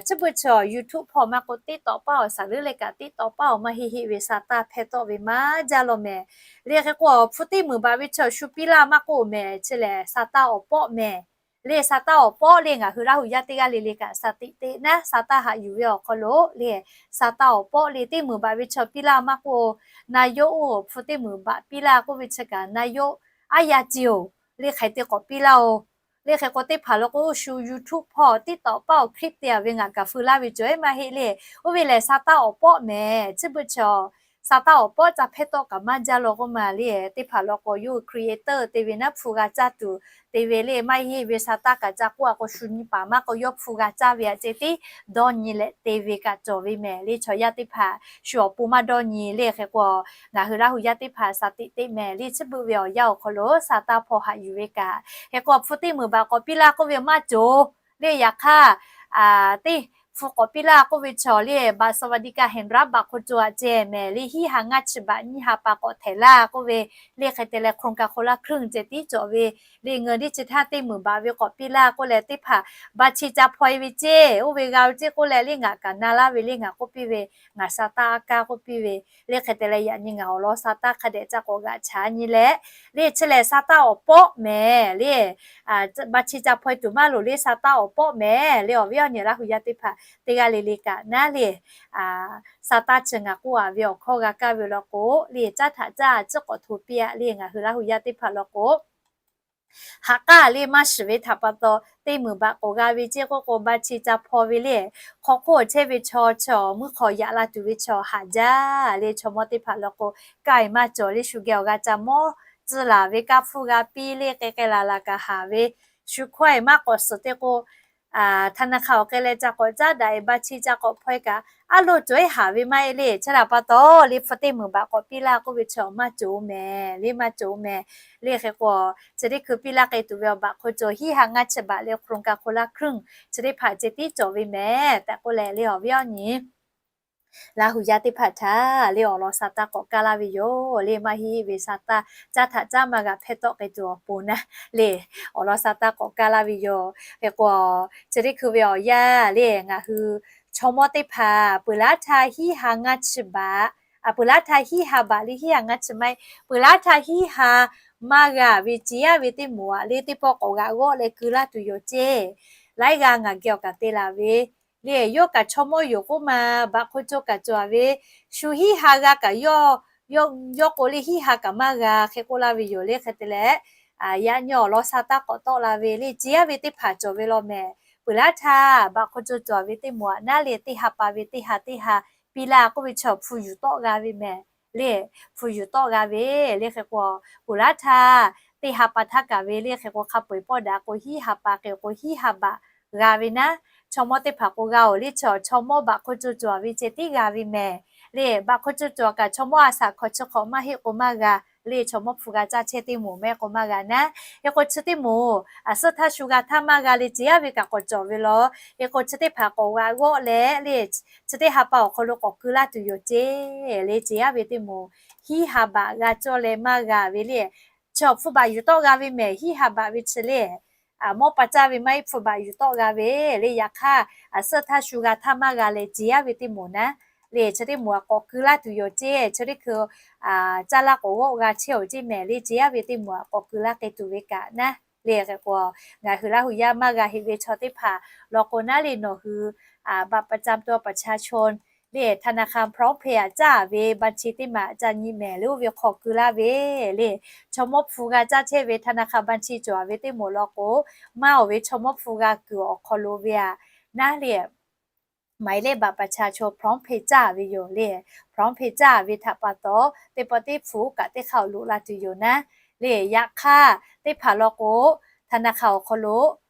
chi beuꞈ chaw YouTube hpawˇ maˇ k'o TikTok paˇ-oˬ, saˍ leuˉ leh kaꞈ TikTok paˇ-oˬ, maˇ heˆ heˆ ve sa taˇ hpehˇ tawˆ ve maˇ jaˇ law mehˍ. Le hk'e k'o hpu teˇ meunˍ baꞈ ve chaw shu piˇ laˇ maˇ k'oˆ mehˍ, chi lehˬ sa taˇ awˬ pawˆ mehˍ. Le sa taˇ awˬ pawˆ le ngaˬ hui Laˇ huˍ yaˇ teˇ g'aˇ le le kaꞈ shaˍ tiꞈ teꞈ naˉ, sa taˇ haꞈ yuˬ ve awˬ hk'aw lo le, sa taˇ awˬ pawˆ le teˇ meunˍ baꞈ ve chaw piˇ laˇ maˇ k'oˆ, na yoˇ oˇ hpu teˇ meunˍ baꞈ piˇ laˇ k'oˆ ve chi kaꞈ na yoˇ aˉ yaˇ ceˇ-oˬ le, hk'aˬ hk'e te k'awꞈ piˇ laˇ-oˬ. Le hk'e k'o teˇ hpaˍ law k'o shu YouTube hpawˇ TikTok paˇ-oˬ, clip te-a ve ngaˬ kaꞈ feu laˇ ve cawˬ-e maˇ heˆ le. Oˇ ve lehˬ sa taˇ awˬ pawˆ mehˍ. Chi beuꞈ chaw sa taˇ awˬ pawˆ ca hpehˇ tawˆ kaꞈ maˇ jaˇ law k'o ma le, teˇ hpaˍ law k'o yawˇ hui creator te ve naˉ, hpu g'a caˇ tuˬ te ve le, maˇ heˆ ve sa taˇ kaꞈ ca k'oˆ-a k'o shu nyi paˍ maˇ k'o yawˇ hpu g'a caˇ ve a ceh tiˉ dawˇ nyi leh te ve kaꞈ cawˬ ve mehˍ le. Chaw yaˇ teˇ hpaˍ shu awˬ pon maˇ dawˇ nyi le. Hk'e k'o ngaˬ hui Laˇ huˍ yaˇ teˇ hpaˍ shaˍ tiꞈ teꞈ mehˍ le. Chi beuꞈ ve awˬ yanˇ awˬ hk'aw lo sa taˇ hpawˇ haꞈ yuˬ ve kaꞈ, hk'e k'o hpu teˇ meunˍ baꞈ k'awꞈ piˇ laˇ k'oˆ ve maˇ cawˬ le. Yaꞈ hk'aˇ teˇ hpu k'awꞈ piˇ laˇ k'oˆ ve chaw le, บัตรสวัสดิการแห่งรัฐ baꞈ hk'o co-a ceh mehˍ le, hiˉ ha ngaˇ chi baꞈ nyiˇ ha pa k'awꞈ htehꞈ laˇ k'oˆ ve le. Hk'e te leh โครงการคนละครึ่ง ceh tiˉ cawˬ ve le, ngeu tiˉ chi htaˇ teˇ meunˍ baꞈ ve k'awꞈ piˇ laˇ k'oˆ leh teˇ hpaˍ ba chi ca hpaw-e ve ceˇ, oˇ ve g'a ve ceˇ k'oˆ leh le ngaˬ kaꞈ na laˇ ve le, ngaˬ k'oˆ piˇ ve, ngaˬ sa taˇ aˉ kaˇ k'oˆ piˇ ve le. Hk'e te leh yaꞈ nyi ngaˬ awˬ lawn sa taˇ hk'a dehꞈ ca k'awꞈ g'aꞈ chaꞈ nyi leh le, chi lehˬ sa taˇ awˬ pawˆ mehˍ le. Ba chi ca hpaw-e tuˬ maˇ loˍ le, sa taˇ awˬ pawˆ mehˍ le. Awˬ viˉ awˬ nyi Laˇ huˍ yaˇ teˇ hpaˍ teˇ g'aˇ le le kaꞈ naˉ le, sa taˇ chi ngaˬ k'oˆ-a ve awˬ hkawˇ g'a kaˇ ve law k'o le, caˉ htaꞈ caˇ ciˉ k'awꞈ hto piˇ-a le. Ngaˬ hui Laˇ huˍ yaˇ teˇ hpaˍ law k'o haꞈ k'aˇ le maˇ shiˍ ve htaꞈ pa taw teˇ meunˍ baꞈ k'awꞈ g'a ve ceˇ k'oˆ k'o ba chi ca hpaw ve le, hk'aw hk'oˆ awˬ chehˇ ve chaw, chaw muiˉ hk'aw yaꞈ la tuˬ ve chaw haꞈ jaˇ le. Chaw mawˇ teˇ hpaˍ law k'o kaˇ-e maˇ cawˬ le, shu geh awˬ g'a ca mawˇ tcuh laˬ ve kaˇ hpfuhˇ g'a piˇ le, k'ai k'ai laˬ laˬ kaꞈ haˍ ve, shu hkawehˇ maˇ k'awꞈ suhˍ te k'o ธนาคาร awˬ k'ai leh ca k'awꞈ caˉ daꞈ-e ba chi ca k'awꞈ hpaw-e kaꞈ, aˉ lo cawˬ-e haˍ ve maˇ heˆ le. Chi htaꞈ pa taw le hpu teˇ meunˍ baꞈ k'awꞈ piˇ laˇ k'oˆ ve chaw maˇ cawˬ mehˍ le, maˇ cawˬ mehˍ le. Hk'e k'o chi teˇ hkui piˇ laˇ k'ai tuˬ ve awˬ baꞈ hk'o cawˬ hiˉ ha ngaˇ chi baꞈ le, โครงการคนละครึ่ง chi teˇ hpaˍ ceh tiˉ cawˬ ve mehˍ tehꞈ k'oˆ leh le, awˬ viˉ awˬ nyi Laˇ huˍ yaˇ teˇ hpaˍ htaꞈ le awˬ lawn sa taˇ k'awꞈ kaˇ laˇ ve yoˬ le. Maˇ heˆ ve sa taˇ caˉ htaꞈ caˉ maˇ g'a hpehˇ tawˆ k'ai tuˬ awˬ pon naˉ le, awˬ lawn sa taˇ k'awꞈ kaˇ laˇ ve yoˬ. Hk'e k'o chi teˇ hkui ve awˬ yanˇ le ngaˬ hui chaw mawˇ teˇ hpaˍ peuˬ laˉ htaˇ hiˉ ha ngaˇ chi baꞈ, peuˬ laˉ htaˇ hiˉ ha baꞈ le hiˉ ha ngaˇ chi maˇ heˆ, peuˬ laˉ htaˇ hiˉ ha maˇ g'a ve ceˬ yaˇ ve teˇ moˍ-a le teˇ pawˆ k'awꞈ g'aꞈ g'awˆ leh keu laˇ tuˬ yoˬ ceˇ. Laiˉ g'aˇ ngaˬ geh awˬ kaꞈ te laˬ ve le, yawˇ kaꞈ chaw mawˇ yoˬ k'oˆ ma, baꞈ hk'o co kaꞈ cawˬ-a ve, shu hiˉ ha g'a kaꞈ yawˇ, yawˇ k'o le hiˉ ha kaꞈ maˇ g'a hk'e k'oˆ laˇ ve yoˬ le. Hk'e te leh yaꞈ nyi awˬ lawn sa taˇ k'awꞈ tawˆ la ve le, ceˬ yaˇ ve teˇ hpaˍ cawˬ ve law mehˍ. Peuˬ laˉ htaˇ baꞈ hk'o co cawˬ-a ve teˇ moˍ-a naˉ le teˇ ha pa ve teˇ ha teˇ ha piˇ laˇ k'oˆ ve chaw hpu yuˬ tawˆ g'a ve mehˍ le, hpu yuˬ tawˆ g'a ve le. Hk'e k'o peuˬ laˉ htaˇ teˇ ha pa htaˇ kaꞈ ve le, hk'e k'o hk'a peu-eˬ pawˆ daꞈ k'o hiˉ ha pa k'e k'o hiˉ ha baꞈ g'a ve naˉ, chaw mawˇ teˇ hpaˍ k'o g'a-oˬ le, chaw, chaw mawˇ baꞈ hk'o co cawˬ-a ve ceh tiˉ g'a ve mehˍ le. Baꞈ hk'o co cawˬ kaꞈ chaw mawˇ a shaꞈ hk'aw chi hk'awꞈ maˇ heˆ k'o maˇ g'a le, chaw mawˇ hpu g'a caˇ chehˇ teˇ moˍ maˇ heˆ k'o maˇ g'a naˉ. Hk'e k'o chi teˇ moˍ a suhˉ htaˇ shu g'a htaˇ maˇ g'a le, ceˬ yaˇ ve kaꞈ k'awꞈ cawˬ ve law. Hk'e k'o chi teˇ hpaˍ k'awꞈ g'aꞈ g'awˆ leh le, chi teˇ ha pa awˬ hk'aw lo k'awꞈ keu laˇ tuˬ yoˬ ceˇ le, ceˬ yaˇ ve teˇ moˍ hiˉ ha baꞈ g'a cawˇ leh maˇ g'a ve le. Chaw hpu baꞈ yuˬ tawˆ g'a ve mehˍ, hiˉ ha baꞈ ve chi le mawˇ pa caˇ ve maˇ heˆ, hpu baꞈ yuˬ tawˆ g'a ve le. Yaꞈ hk'aˇ a suhˉ htaˇ shu g'a htaˇ maˇ g'a leh ceˬ yaˇ ve teˇ moˍ naˉ le, chi teˇ moˍ-a k'awꞈ keu laˇ tuˬ yoˬ ceˇ. Chi teˇ hkui caˇ laˇ k'awꞈ g'awˆ g'a chehˇ-oˬ ceˇ mehˍ le, ceˬ yaˇ ve teˇ moˍ-a k'awꞈ keu laˇ k'ai tuˬ ve kaꞈ naˉ le. Hk'e k'o ngaˬ hui Laˇ huˍ yaˇ maˇ g'a heˆ ve chaw teˇ hpaˍ law k'o naˉ le, nawˬ hui บัตรประจำตัวประชาชน le ธนาคาร พร้อมเพย์ caˇ ve บัญชี teˇ maˬ ca nyi mehˍ le, oˇ ve hk'aw keu laˇ ve le. Chaw mawˇ hpu g'a caˇ chehˇ ve ธนาคาร บัญชี cawˬ-a ve teˇ moˍ law k'o, maˇ-oˬ ve chaw mawˇ hpu g'a kuiˬ awˬ hk'aw lo ve-a naˉ le หมายเลขบัตรประชาชน พร้อมเพย์ caˇ ve yoˬ le. พร้อมเพย์ caˇ ve htaꞈ pa taw teˇ pawˆ teˇ hpu kaꞈ teˇ hk'aˇ awˬ loꞈ la tuˬ yoˬ naˉ le. Yaꞈ hk'aˇ teˇ hpaˍ law k'o, ธนาคาร awˬ hk'aw lo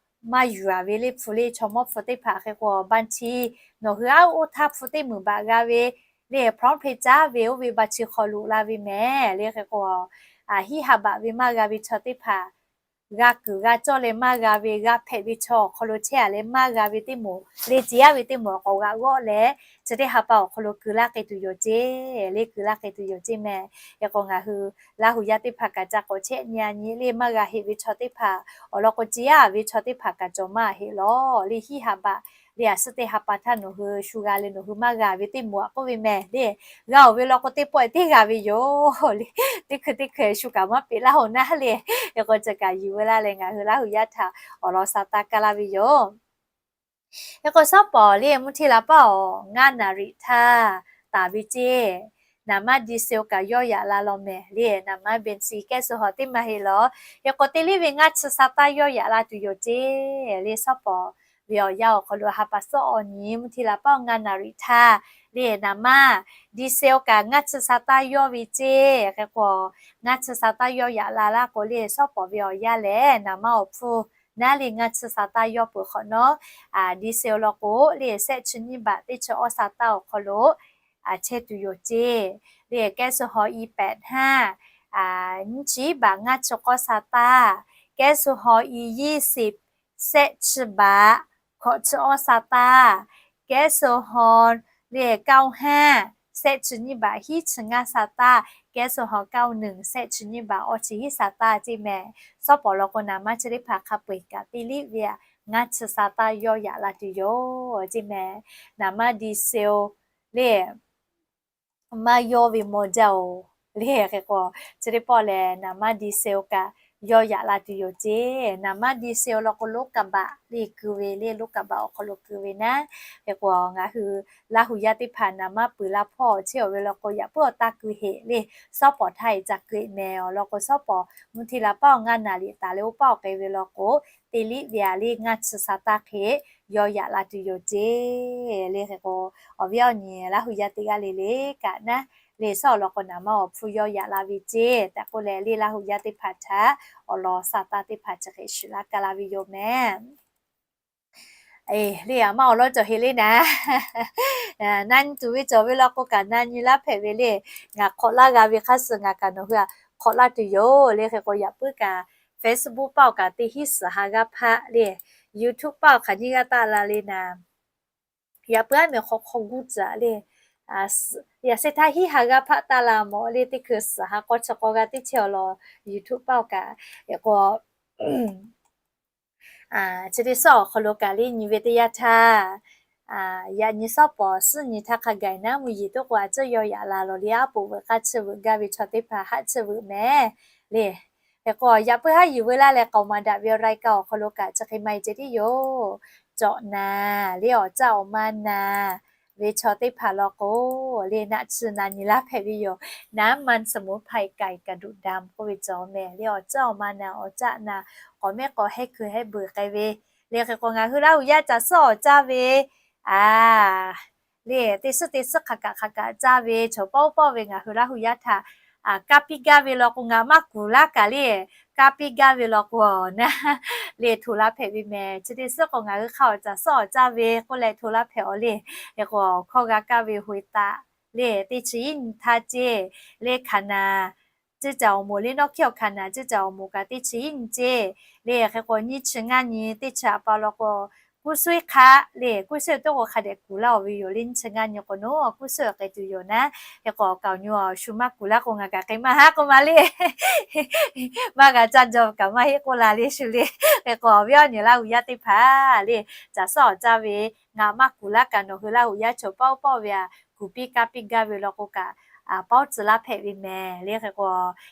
maˇ yuˬ-a ve le, hpu le chaw mawˇ hpu teˇ hpaˍ hk'e k'o, บัญชี nawˬ hui aˉ oˇ htaˇ hpu teˇ meunˍ baꞈ g'a ve le, PromptPay caˉ ve oˇ ve บัญชี hk'aw loꞈ la ve mehˍ le. Hk'e k'o, hiˆ ha baꞈ ve maˇ g'a ve chaw teˇ hpaˍ, g'a kuiˬ g'a cawˇ leh maˇ g'a ve, g'a hpehꞈ ve chaw awˬ hk'aw lo chehˇ-a leh maˇ g'a ve teˇ moˍ le, ce-a ve teˇ moˍ awˬ k'awꞈ g'aꞈ g'awˆ leh, chi teˇ ha pa awˬ hk'aw lo keu laˇ k'ai tuˬ yoˬ ceˇ le, keu laˇ k'ai tuˬ yoˬ ceˇ mehˍ. Hk'e k'o ngaˬ hui Laˇ huˍ yaˇ teˇ hpaˍ kaꞈ ca k'awꞈ chehˇ nyi-a nyi le, maˇ g'a heˆ ve chaw teˇ hpaˍ awˬ lawn k'o, ce-a ve chaw teˇ hpaˍ kaꞈ cawˬ maˇ heˆ lawˬ le. Hiˆ ha baꞈ le, a suhˉ teˇ ha pa htaˇ nawˬ hui shu g'a leh nawˬ hui maˇ g'a ve teˇ moˍ-a k'oˆ ve mehˍ le. G'a-oˬ ve law k'o, teˇ pawˆ-e teˇ g'a ve yoˬ le. Teˇ hkui teˇ hkui shu kaꞈ maˇ peꞈ laˇ-oˬ naˉ le. Hk'e k'o, chi kaꞈ yuˬ ve laˇ leh ngaˬ hui Laˇ huˍ yaˇ htaꞈ awˬ lawn sa taˇ kaˇ laˇ ve yoˬ. Hk'e k'o, shawˉ pawˍ le, mvuhˇ htiˇ la paˉ awˬ ngaˇ naˍ riˍ htaˇ taˍ ve ceˇ, naˍ maˇ ดีเซล kaꞈ yawˇ yaꞈ la law mehˍ le. Naˍ maˇ เบนซิน kehˉ suh haw teˇ maˇ heˆ lawˬ. Hk'e k'o, teˇ liˇ ve ngaˇ chi sa taˇ yawˇ yaꞈ la tuˬ yoˬ ceˇ le. Shawˉ pawˍ ve awˬ yanˇ awˬ hk'aw lo ha pa suhˉ awˬ nyi mvuhˇ htiˇ la paˉ awˬ ngaˇ naˍ riˍ htaˇ le, naˍ maˇ ดีเซล kaꞈ ngaˇ chi sa taˇ yawˇ ve ceˇ. Hk'e k'o, ngaˇ chi sa taˇ yawˇ yaꞈ la laˇ k'o le, shawˉ pawˍ ve awˬ yanˇ lehˬ naˍ maˇ awˬ hpfuhˇ naˉ le ngaˇ chi sa taˇ yawˇ peuˬ hk'awꞈ nawˉ, ดีเซล law k'o le, shehˆ chi nyiˇ baꞈ teˇ chi awˇ sa taˇ awˬ hk'aw lo chehˇ tuˬ yoˬ ceˇ le. Kehˉ suh haw i pehꞈ htaˇ, nyiˇ chi baꞈ ngaˇ chi k'awˇ sa taˇ, kehˉ suh haw i ยี่สิบ shehˆ chi baꞈ hkawꞈ chi awˇ sa taˇ, kehˉ suh haw le เก้าห้า shehˆ chi nyiˇ baꞈ hiˉ chi ngaˇ sa taˇ, kehˉ suh haw เก้าหนึ่ง shehˆ chi nyiˇ baꞈ awˇ chi hiˉ sa taˇ ceˇ mehˍ. Shawˉ pawˍ law k'o, naˍ maˇ chi teˇ hpaˍ hk'a peu-eˬ kaꞈ teˇ liˇ ve a ngaˇ chi sa taˇ yawˇ yaꞈ la tuˬ yoˬ ceˇ mehˍ. Naˍ maˇ ดีเซล le maˇ yawˇ ve maw jaˇ-oˬ le. Hk'e k'o, chi teˇ pawˆ lehˬ naˍ maˇ ดีเซล kaꞈ yawˇ yaꞈ la tuˬ yoˬ ceˇ. Naˍ maˇ ดีเซล law k'o, รถกระบะ le keu ve le, รถกระบะ awˬ hk'aw lo keu ve naˉ. Hk'e k'o, ngaˬ hui Laˇ huˍ yaˇ teˇ hpaˍ naˍ maˇ peuˬ la hpawˇ chehˇ-oˬ ve law k'o, yaꞈ puiˉ awˬ taˇ keu heˆ le. Shawˉ pawˍ htaˇ e ca keu-e mehˍ awˬ lawn k'o, shawˉ pawˍ mvuhˇ htiˇ la paˉ awˬ ngaˇ naˍ riˍ taˍ leh oˇ paˉ awˬ k'e ve law k'o, teˇ liˇ ve a le ngaˇ chi sa taˇ hk'e yawˇ yaꞈ la tuˬ yoˬ ceˇ le. Hk'e k'o, awˬ viˉ awˬ nyi Laˇ huˍ yaˇ teˇ g'aˇ le le kaꞈ naˉ, le shawˉ awˬ lawn k'o, naˍ maˇ awˬ hpfuhˇ yawˇ yaꞈ la ve ceˇ tehꞈ k'oˆ leh le, Laˇ huˍ yaˇ teˇ hpaˍ htaꞈ awˬ lawn sa taˇ teˇ hpaˍ chi hk'e shiˍ laˇ ka la ve yoˬ mehˍ. Eˬ, le a maˇ awˬ lawn cawˬ heˆ le naˉ. Na nyi tuˬ ve cawˬ ve law k'o kaꞈ na nyi laˇ hpehꞈ ve le. Ngaˬ hk'awꞈ laˇ g'a ve hk'a suh ngaˬ kaꞈ nawˬ hui a hk'awꞈ laˇ tuˬ yoˬ le. Hk'e k'o, yaꞈ puiˉ kaꞈ Facebook paˆ awˬ kaꞈ teˇ hinˉ suhˍ ha g'aˇ hpaˆ le, YouTube paˆ awˬ hk'aˬ nyiˇ g'aˇ taˆ la le naˉ. Yaꞈ puiˉ aˉ mehˍ hk'aw hk'aw guˇ tcuhꞈ le, yaꞈ sheh htaˇ hinˉ ha g'aˇ hpaˆ taˆ la mawˬ le, teˇ hkui suhˍ ha k'awˇ chi k'awˇ g'aˇ teˇ chehˇ awˬ lawn YouTube paˆ awˬ kaꞈ. Hk'e k'o, chi teˇ suhˉ awˬ hk'aw lo kaꞈ le nyi ve teˇ yanˇ htaˇ, yaꞈ nyi shawˉ pawˍ suhˉ nyi htaˇ hk'a gaˬ naˉ, mvuhˇ yeˬ toˆ k'o a tcuhˇ yawˇ yaꞈ la lawˬ le, aˉ poꞈ veuꞈ k'aˇ tsuhˇ veuꞈ gaˇ ve chaw teˇ hpaˍ haˆ tsuhˇ veuꞈ mehˍ le. Hk'e k'o, yaꞈ puiˉ haˉ yuˬ veu laˇ leh k'aoˍ maˍ daꞈ ve awˬ รายการ awˬ hk'aw lo kaꞈ chi hk'e maˇ heˆ ceh tiˉ yoˬ. Cawꞈ naˍ le, awˬ caˆ awˬ ma naˍ ve chaw teˇ hpaˍ law k'o, le naˆ tsuhˇ na nyi laˇ hpehꞈ ve yoˬ. น้ำมันสมุนไพรไก่กระดูกดำ k'oˆ ve cawˬ mehˍ le, awˬ caˆ awˬ ma naˍ, awˬ caˆ naˍ, k'awꞈ mehˉ k'awꞈ hehˉ hkui hehˉ beuˬ k'ai ve le. Hk'e k'o, ngaˬ hui Laˇ huˍ yaˇ caˬ suhˉ awˬ caˇ ve a le, teˇ suhˉ teˇ suhˉ hk'aˬ kaꞈ hk'aˬ kaꞈ caˇ ve chaw pawˆ pawˆ ve ngaˬ hui Laˇ huˍ yaˇ htaꞈ kaˇ piˇ gaˇ ve law k'o, ngaˬ maˇ kuˬ laˇ kaꞈ le, kaˇ piˇ gaˇ ve law k'o naˉ, le hto laˇ hpehꞈ ve mehˍ. Chi teˇ suhˉ k'o, ngaˬ hui hk'a awˬ caˬ suhˉ awˬ caˇ ve k'oˆ leh hto laˇ hpehꞈ awˬ le. Hk'e k'o, hkawˇ g'a kaˇ ve หวยตะ le, teˇ chi iˉ nyi htaˇ ceˇ le, ขณะ ceˇ caˬ awˬ moˍ le, นอกเขต ขณะ ceˇ caˬ awˬ moˍ kaꞈ teˇ chi iˉ nyi ceˇ le. Hk'e k'o, nyiˇ chi ngaˇ nyi teˇ chi a pa law k'o, กู้ช่วย hk'aˆ le, กู้ช่วย toˆ k'o hk'a dehꞈ kuˬ laˇ-oˬ ve yoˬ le. Nyiˇ chi ngaˇ nyi k'o nawˉ กู้ช่วย awˬ k'ai tuˬ yoˬ naˉ. Hk'e k'o, awˬ kaˍ awˬ nyi awˬ shu maˇ kuˬ laˇ k'o, ngaˬ kaꞈ hk'e maˇ haˉ k'oˆ ma le. Maˇ g'a caˇ jaw kaꞈ maˇ heˆ k'oˆ la le shu le. Hk'e k'o, awˬ viˉ awˬ nyi Laˇ huˍ yaˇ teˇ hpaˍ le, caˬ suhˉ awˬ caˇ ve ngaˬ maˇ kuˬ laˇ kaꞈ nawˬ hui Laˇ huˍ yaˇ chaw pawˆ pawˆ ve a kuˬ piˇ kaˇ piˇ gaˇ ve law k'o kaꞈ, a pawˆ tcuh laˇ hpehꞈ ve mehˍ le. Hk'e k'o,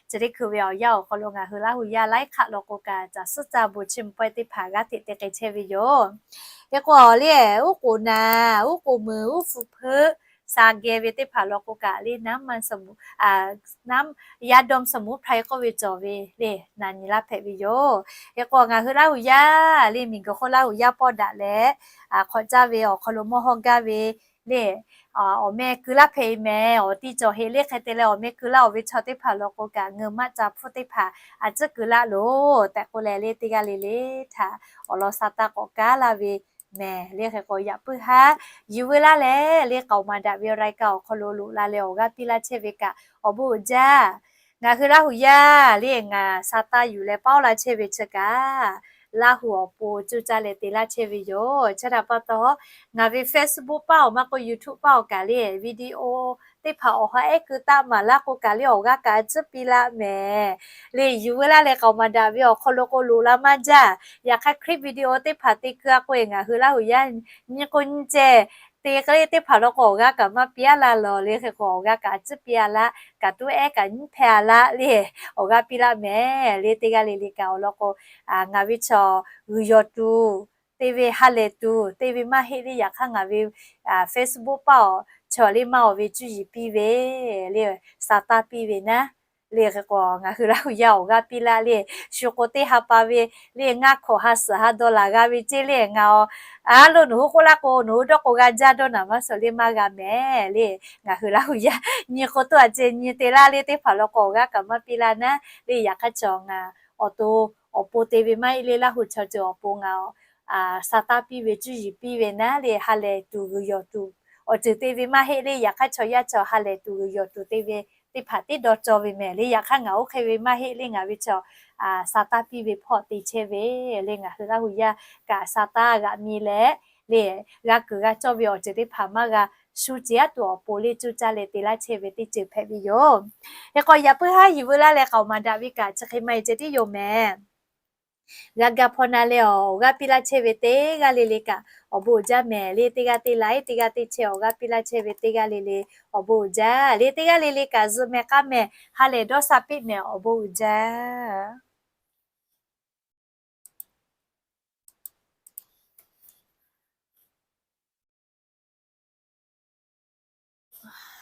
chi teˇ hkui ve awˬ yanˇ awˬ hk'aw lo ngaˬ hui Laˇ huˍ yaˇ laiˉ hk'aˆ law k'o kaꞈ, caˬ suhˉ caˇ bon chiˇ mvuh pawehˇ teˇ hpaˍ g'aˇ hteꞈ te k'ai chehˇ ve yoˬ. Hk'e k'o, le uˉ k'oˍ naˍ, uˉ k'oˍ meunˍ, uˉ hpu hpeuˆ sha geh ve teˇ hpaˍ law k'o kaꞈ le, น้ำมันสมุน น้ำยาดมสมุนไพร k'oˆ ve cawˬ ve le na nyi laˇ hpehꞈ ve yoˬ. Hk'e k'o, ngaˬ hui Laˇ huˍ yaˇ le, miˬguiˬ hk'oˆ Laˇ huˍ yaˇ pawˆ daꞈ leh, hk'awꞈ caˇ ve awˬ hk'aw lo mawˇ hawˇ gaˇ ve le, awˬ meh keu laˇ hpehꞈ e mehˍ. Awˬ ti cawˬ heꞈ le hk'e te leh awˬ meh keu laˇ-oˬ ve chaw teˇ hpaˍ law k'o kaꞈ, ngeuˍ maˆ ca hpfuhˇ teˇ hpaˍ a ciˉ keu laˇ loˬ tehꞈ k'oˆ leh le, teˇ g'aˇ le le htaꞈ awˬ lawn sa taˇ k'awꞈ kaˉ laˇ ve mehˍ. Le hk'e k'o yaꞈ puiˉ haˉ yuˬ veu laˇ leh le, k'aoˍ maˍ daꞈ ve รายการ awˬ hk'aw lo loꞈ la leh awˬ g'aˇ piˇ laˇ chehˇ ve kaꞈ awˬ bon uiˍ jaˇ. Ngaˬ hui Laˇ huˍ yaˇ le ngaˬ sa taˇ yuˬ leh paˉ la chehˇ ve chi kaꞈ, Laˇ huˍ awˬ pon cuˇ caˇ leh te laˇ chehˇ ve yoˬ. Chi htaꞈ pa taw, ngaˬ ve Facebook paˇ awˬ maˇ k'o YouTube paˇ awˬ kaꞈ le video teˇ hpaˍ awˬ ha ehˉ keu taˆ maˍ laˇ k'o kaꞈ le awˬ g'aˇ kaꞈ a ciˉ piˇ laˇ mehˍ. Le yuˬ veu laˇ leh k'aoˍ maˍ daꞈ ve awˬ hk'aw lo k'o loꞈ la maˇ jaˇ. Yaꞈ hk'aˇ คลิปวิดีโอ teˇ hpaˍ te keu a k'o e ngaˬ hui Laˇ huˍ yaˇ nyi k'o nyi ceh te k'o le teˇ hpaˍ law k'o awˬ g'aˇ kaꞈ maˇ piˇ a laˇ lawˬ. Le hk'e k'o awˬ g'aˇ kaꞈ a ciˉ piˇ a laˇ, kaꞈ tuˉ ehˉ kaꞈ nyiˉ hpehˇ a laˇ le awˬ g'aˇ piˇ laˇ mehˍ. Le teˇ g'aˇ le le kaꞈ awˬ lawn k'o ngaˬ ve chaw g'uiˬ yawˬ tuˬ te ve ha lehˬ tuˬ te ve maˇ heˆ le. Yaꞈ hk'aˇ ngaˬ ve Facebook paˇ awˬ chaw le maˇ awˬ ve cuˇ yiˍ piˇ ve le, sa taˇ piˇ ve naˉ. Le hk'e k'o ngaˬ hui Laˇ huˍ yaˇ awˬ g'aˇ piˇ laˇ le. Shu k'o teˇ ha pa ve le ngaˇ hkawꞈ ha suhˍ ha dawˇ laˬ g'a ve ceˇ le ngaˬ awˬ a lo nawˬ hui k'oˆ laˇ k'o nawˬ hui dawˇ k'o g'a jaˇ dawˇ naˍ maˇ suhˍ le maˇ g'a mehˍ. Le ngaˬ hui Laˇ huˍ yaˇ nyi k'o toˇ a ceh nyi te laˇ le teˇ hpaˍ law k'o awˬ g'aˇ kaꞈ maˇ piˇ laˇ naˉ. Le yaꞈ hk'aˇ chaw ngaˬ awˬ to awˬ pon te ve maˇ heˆ le, Laˇ huˍ chaw ceuˬ awˬ pon ngaˬ awˬ sa taˇ piˇ ve cuˇ yiˍ piˇ ve naˉ. Le ha lehˬ tuˬ g'uiˬ yawˬ tuˬ awˬ ceuˬ te ve maˇ heˆ le. Yaꞈ hk'aˇ chaw yaˇ chaw ha lehˬ tuˬ g'uiˬ yawˬ tuˬ te ve teˇ hpaˍ tiˉ dawˇ cawˇ ve mehˍ. Le yaꞈ hk'aˇ ngaˬ oˇ hk'e ve maˇ heˆ le, ngaˬ ve chaw sa taˇ piˇ ve hpawˇ te chehˇ ve le ngaˬ hui Laˇ huˍ yaˇ kaꞈ sa taˇ g'aꞈ mi leh le g'a kuiˬ g'a cawˇ ve awˬ ceuˬ teˇ hpaˍ maˇ g'a shu ceˬ aˉ tuˬ awˬ pon le cuˇ caˇ leh te laˇ chehˇ ve teˇ ceuˬ hpehꞈ ve yoˬ. Hk'e k'o yaꞈ puiˉ haˉ yuˬ veu laˇ leh k'aoˍ maˍ daꞈ ve kaꞈ chi hk'e maˇ heˆ ceh tiˉ yoˬ mehˍ. G'a ga hpaw na leh awˬ g'aˇ piˇ laˇ chehˇ ve teˇ g'aˇ le le kaꞈ awˬ bon uiˍ jaˇ mehˍ. Le teˇ g'aˇ teˇ laiˉ teˇ g'aˇ teˇ chehˇ awˬ g'aˇ piˇ laˇ chehˇ ve teˇ g'aˇ le le awˬ bon uiˍ jaˇ. Le teˇ g'aˇ le le kaꞈ zuhꞈ mehˍ k'aˇ mehˍ ha lehˬ dawˇ sha piˇ mehˍ awˬ bon uiˍ jaˇ.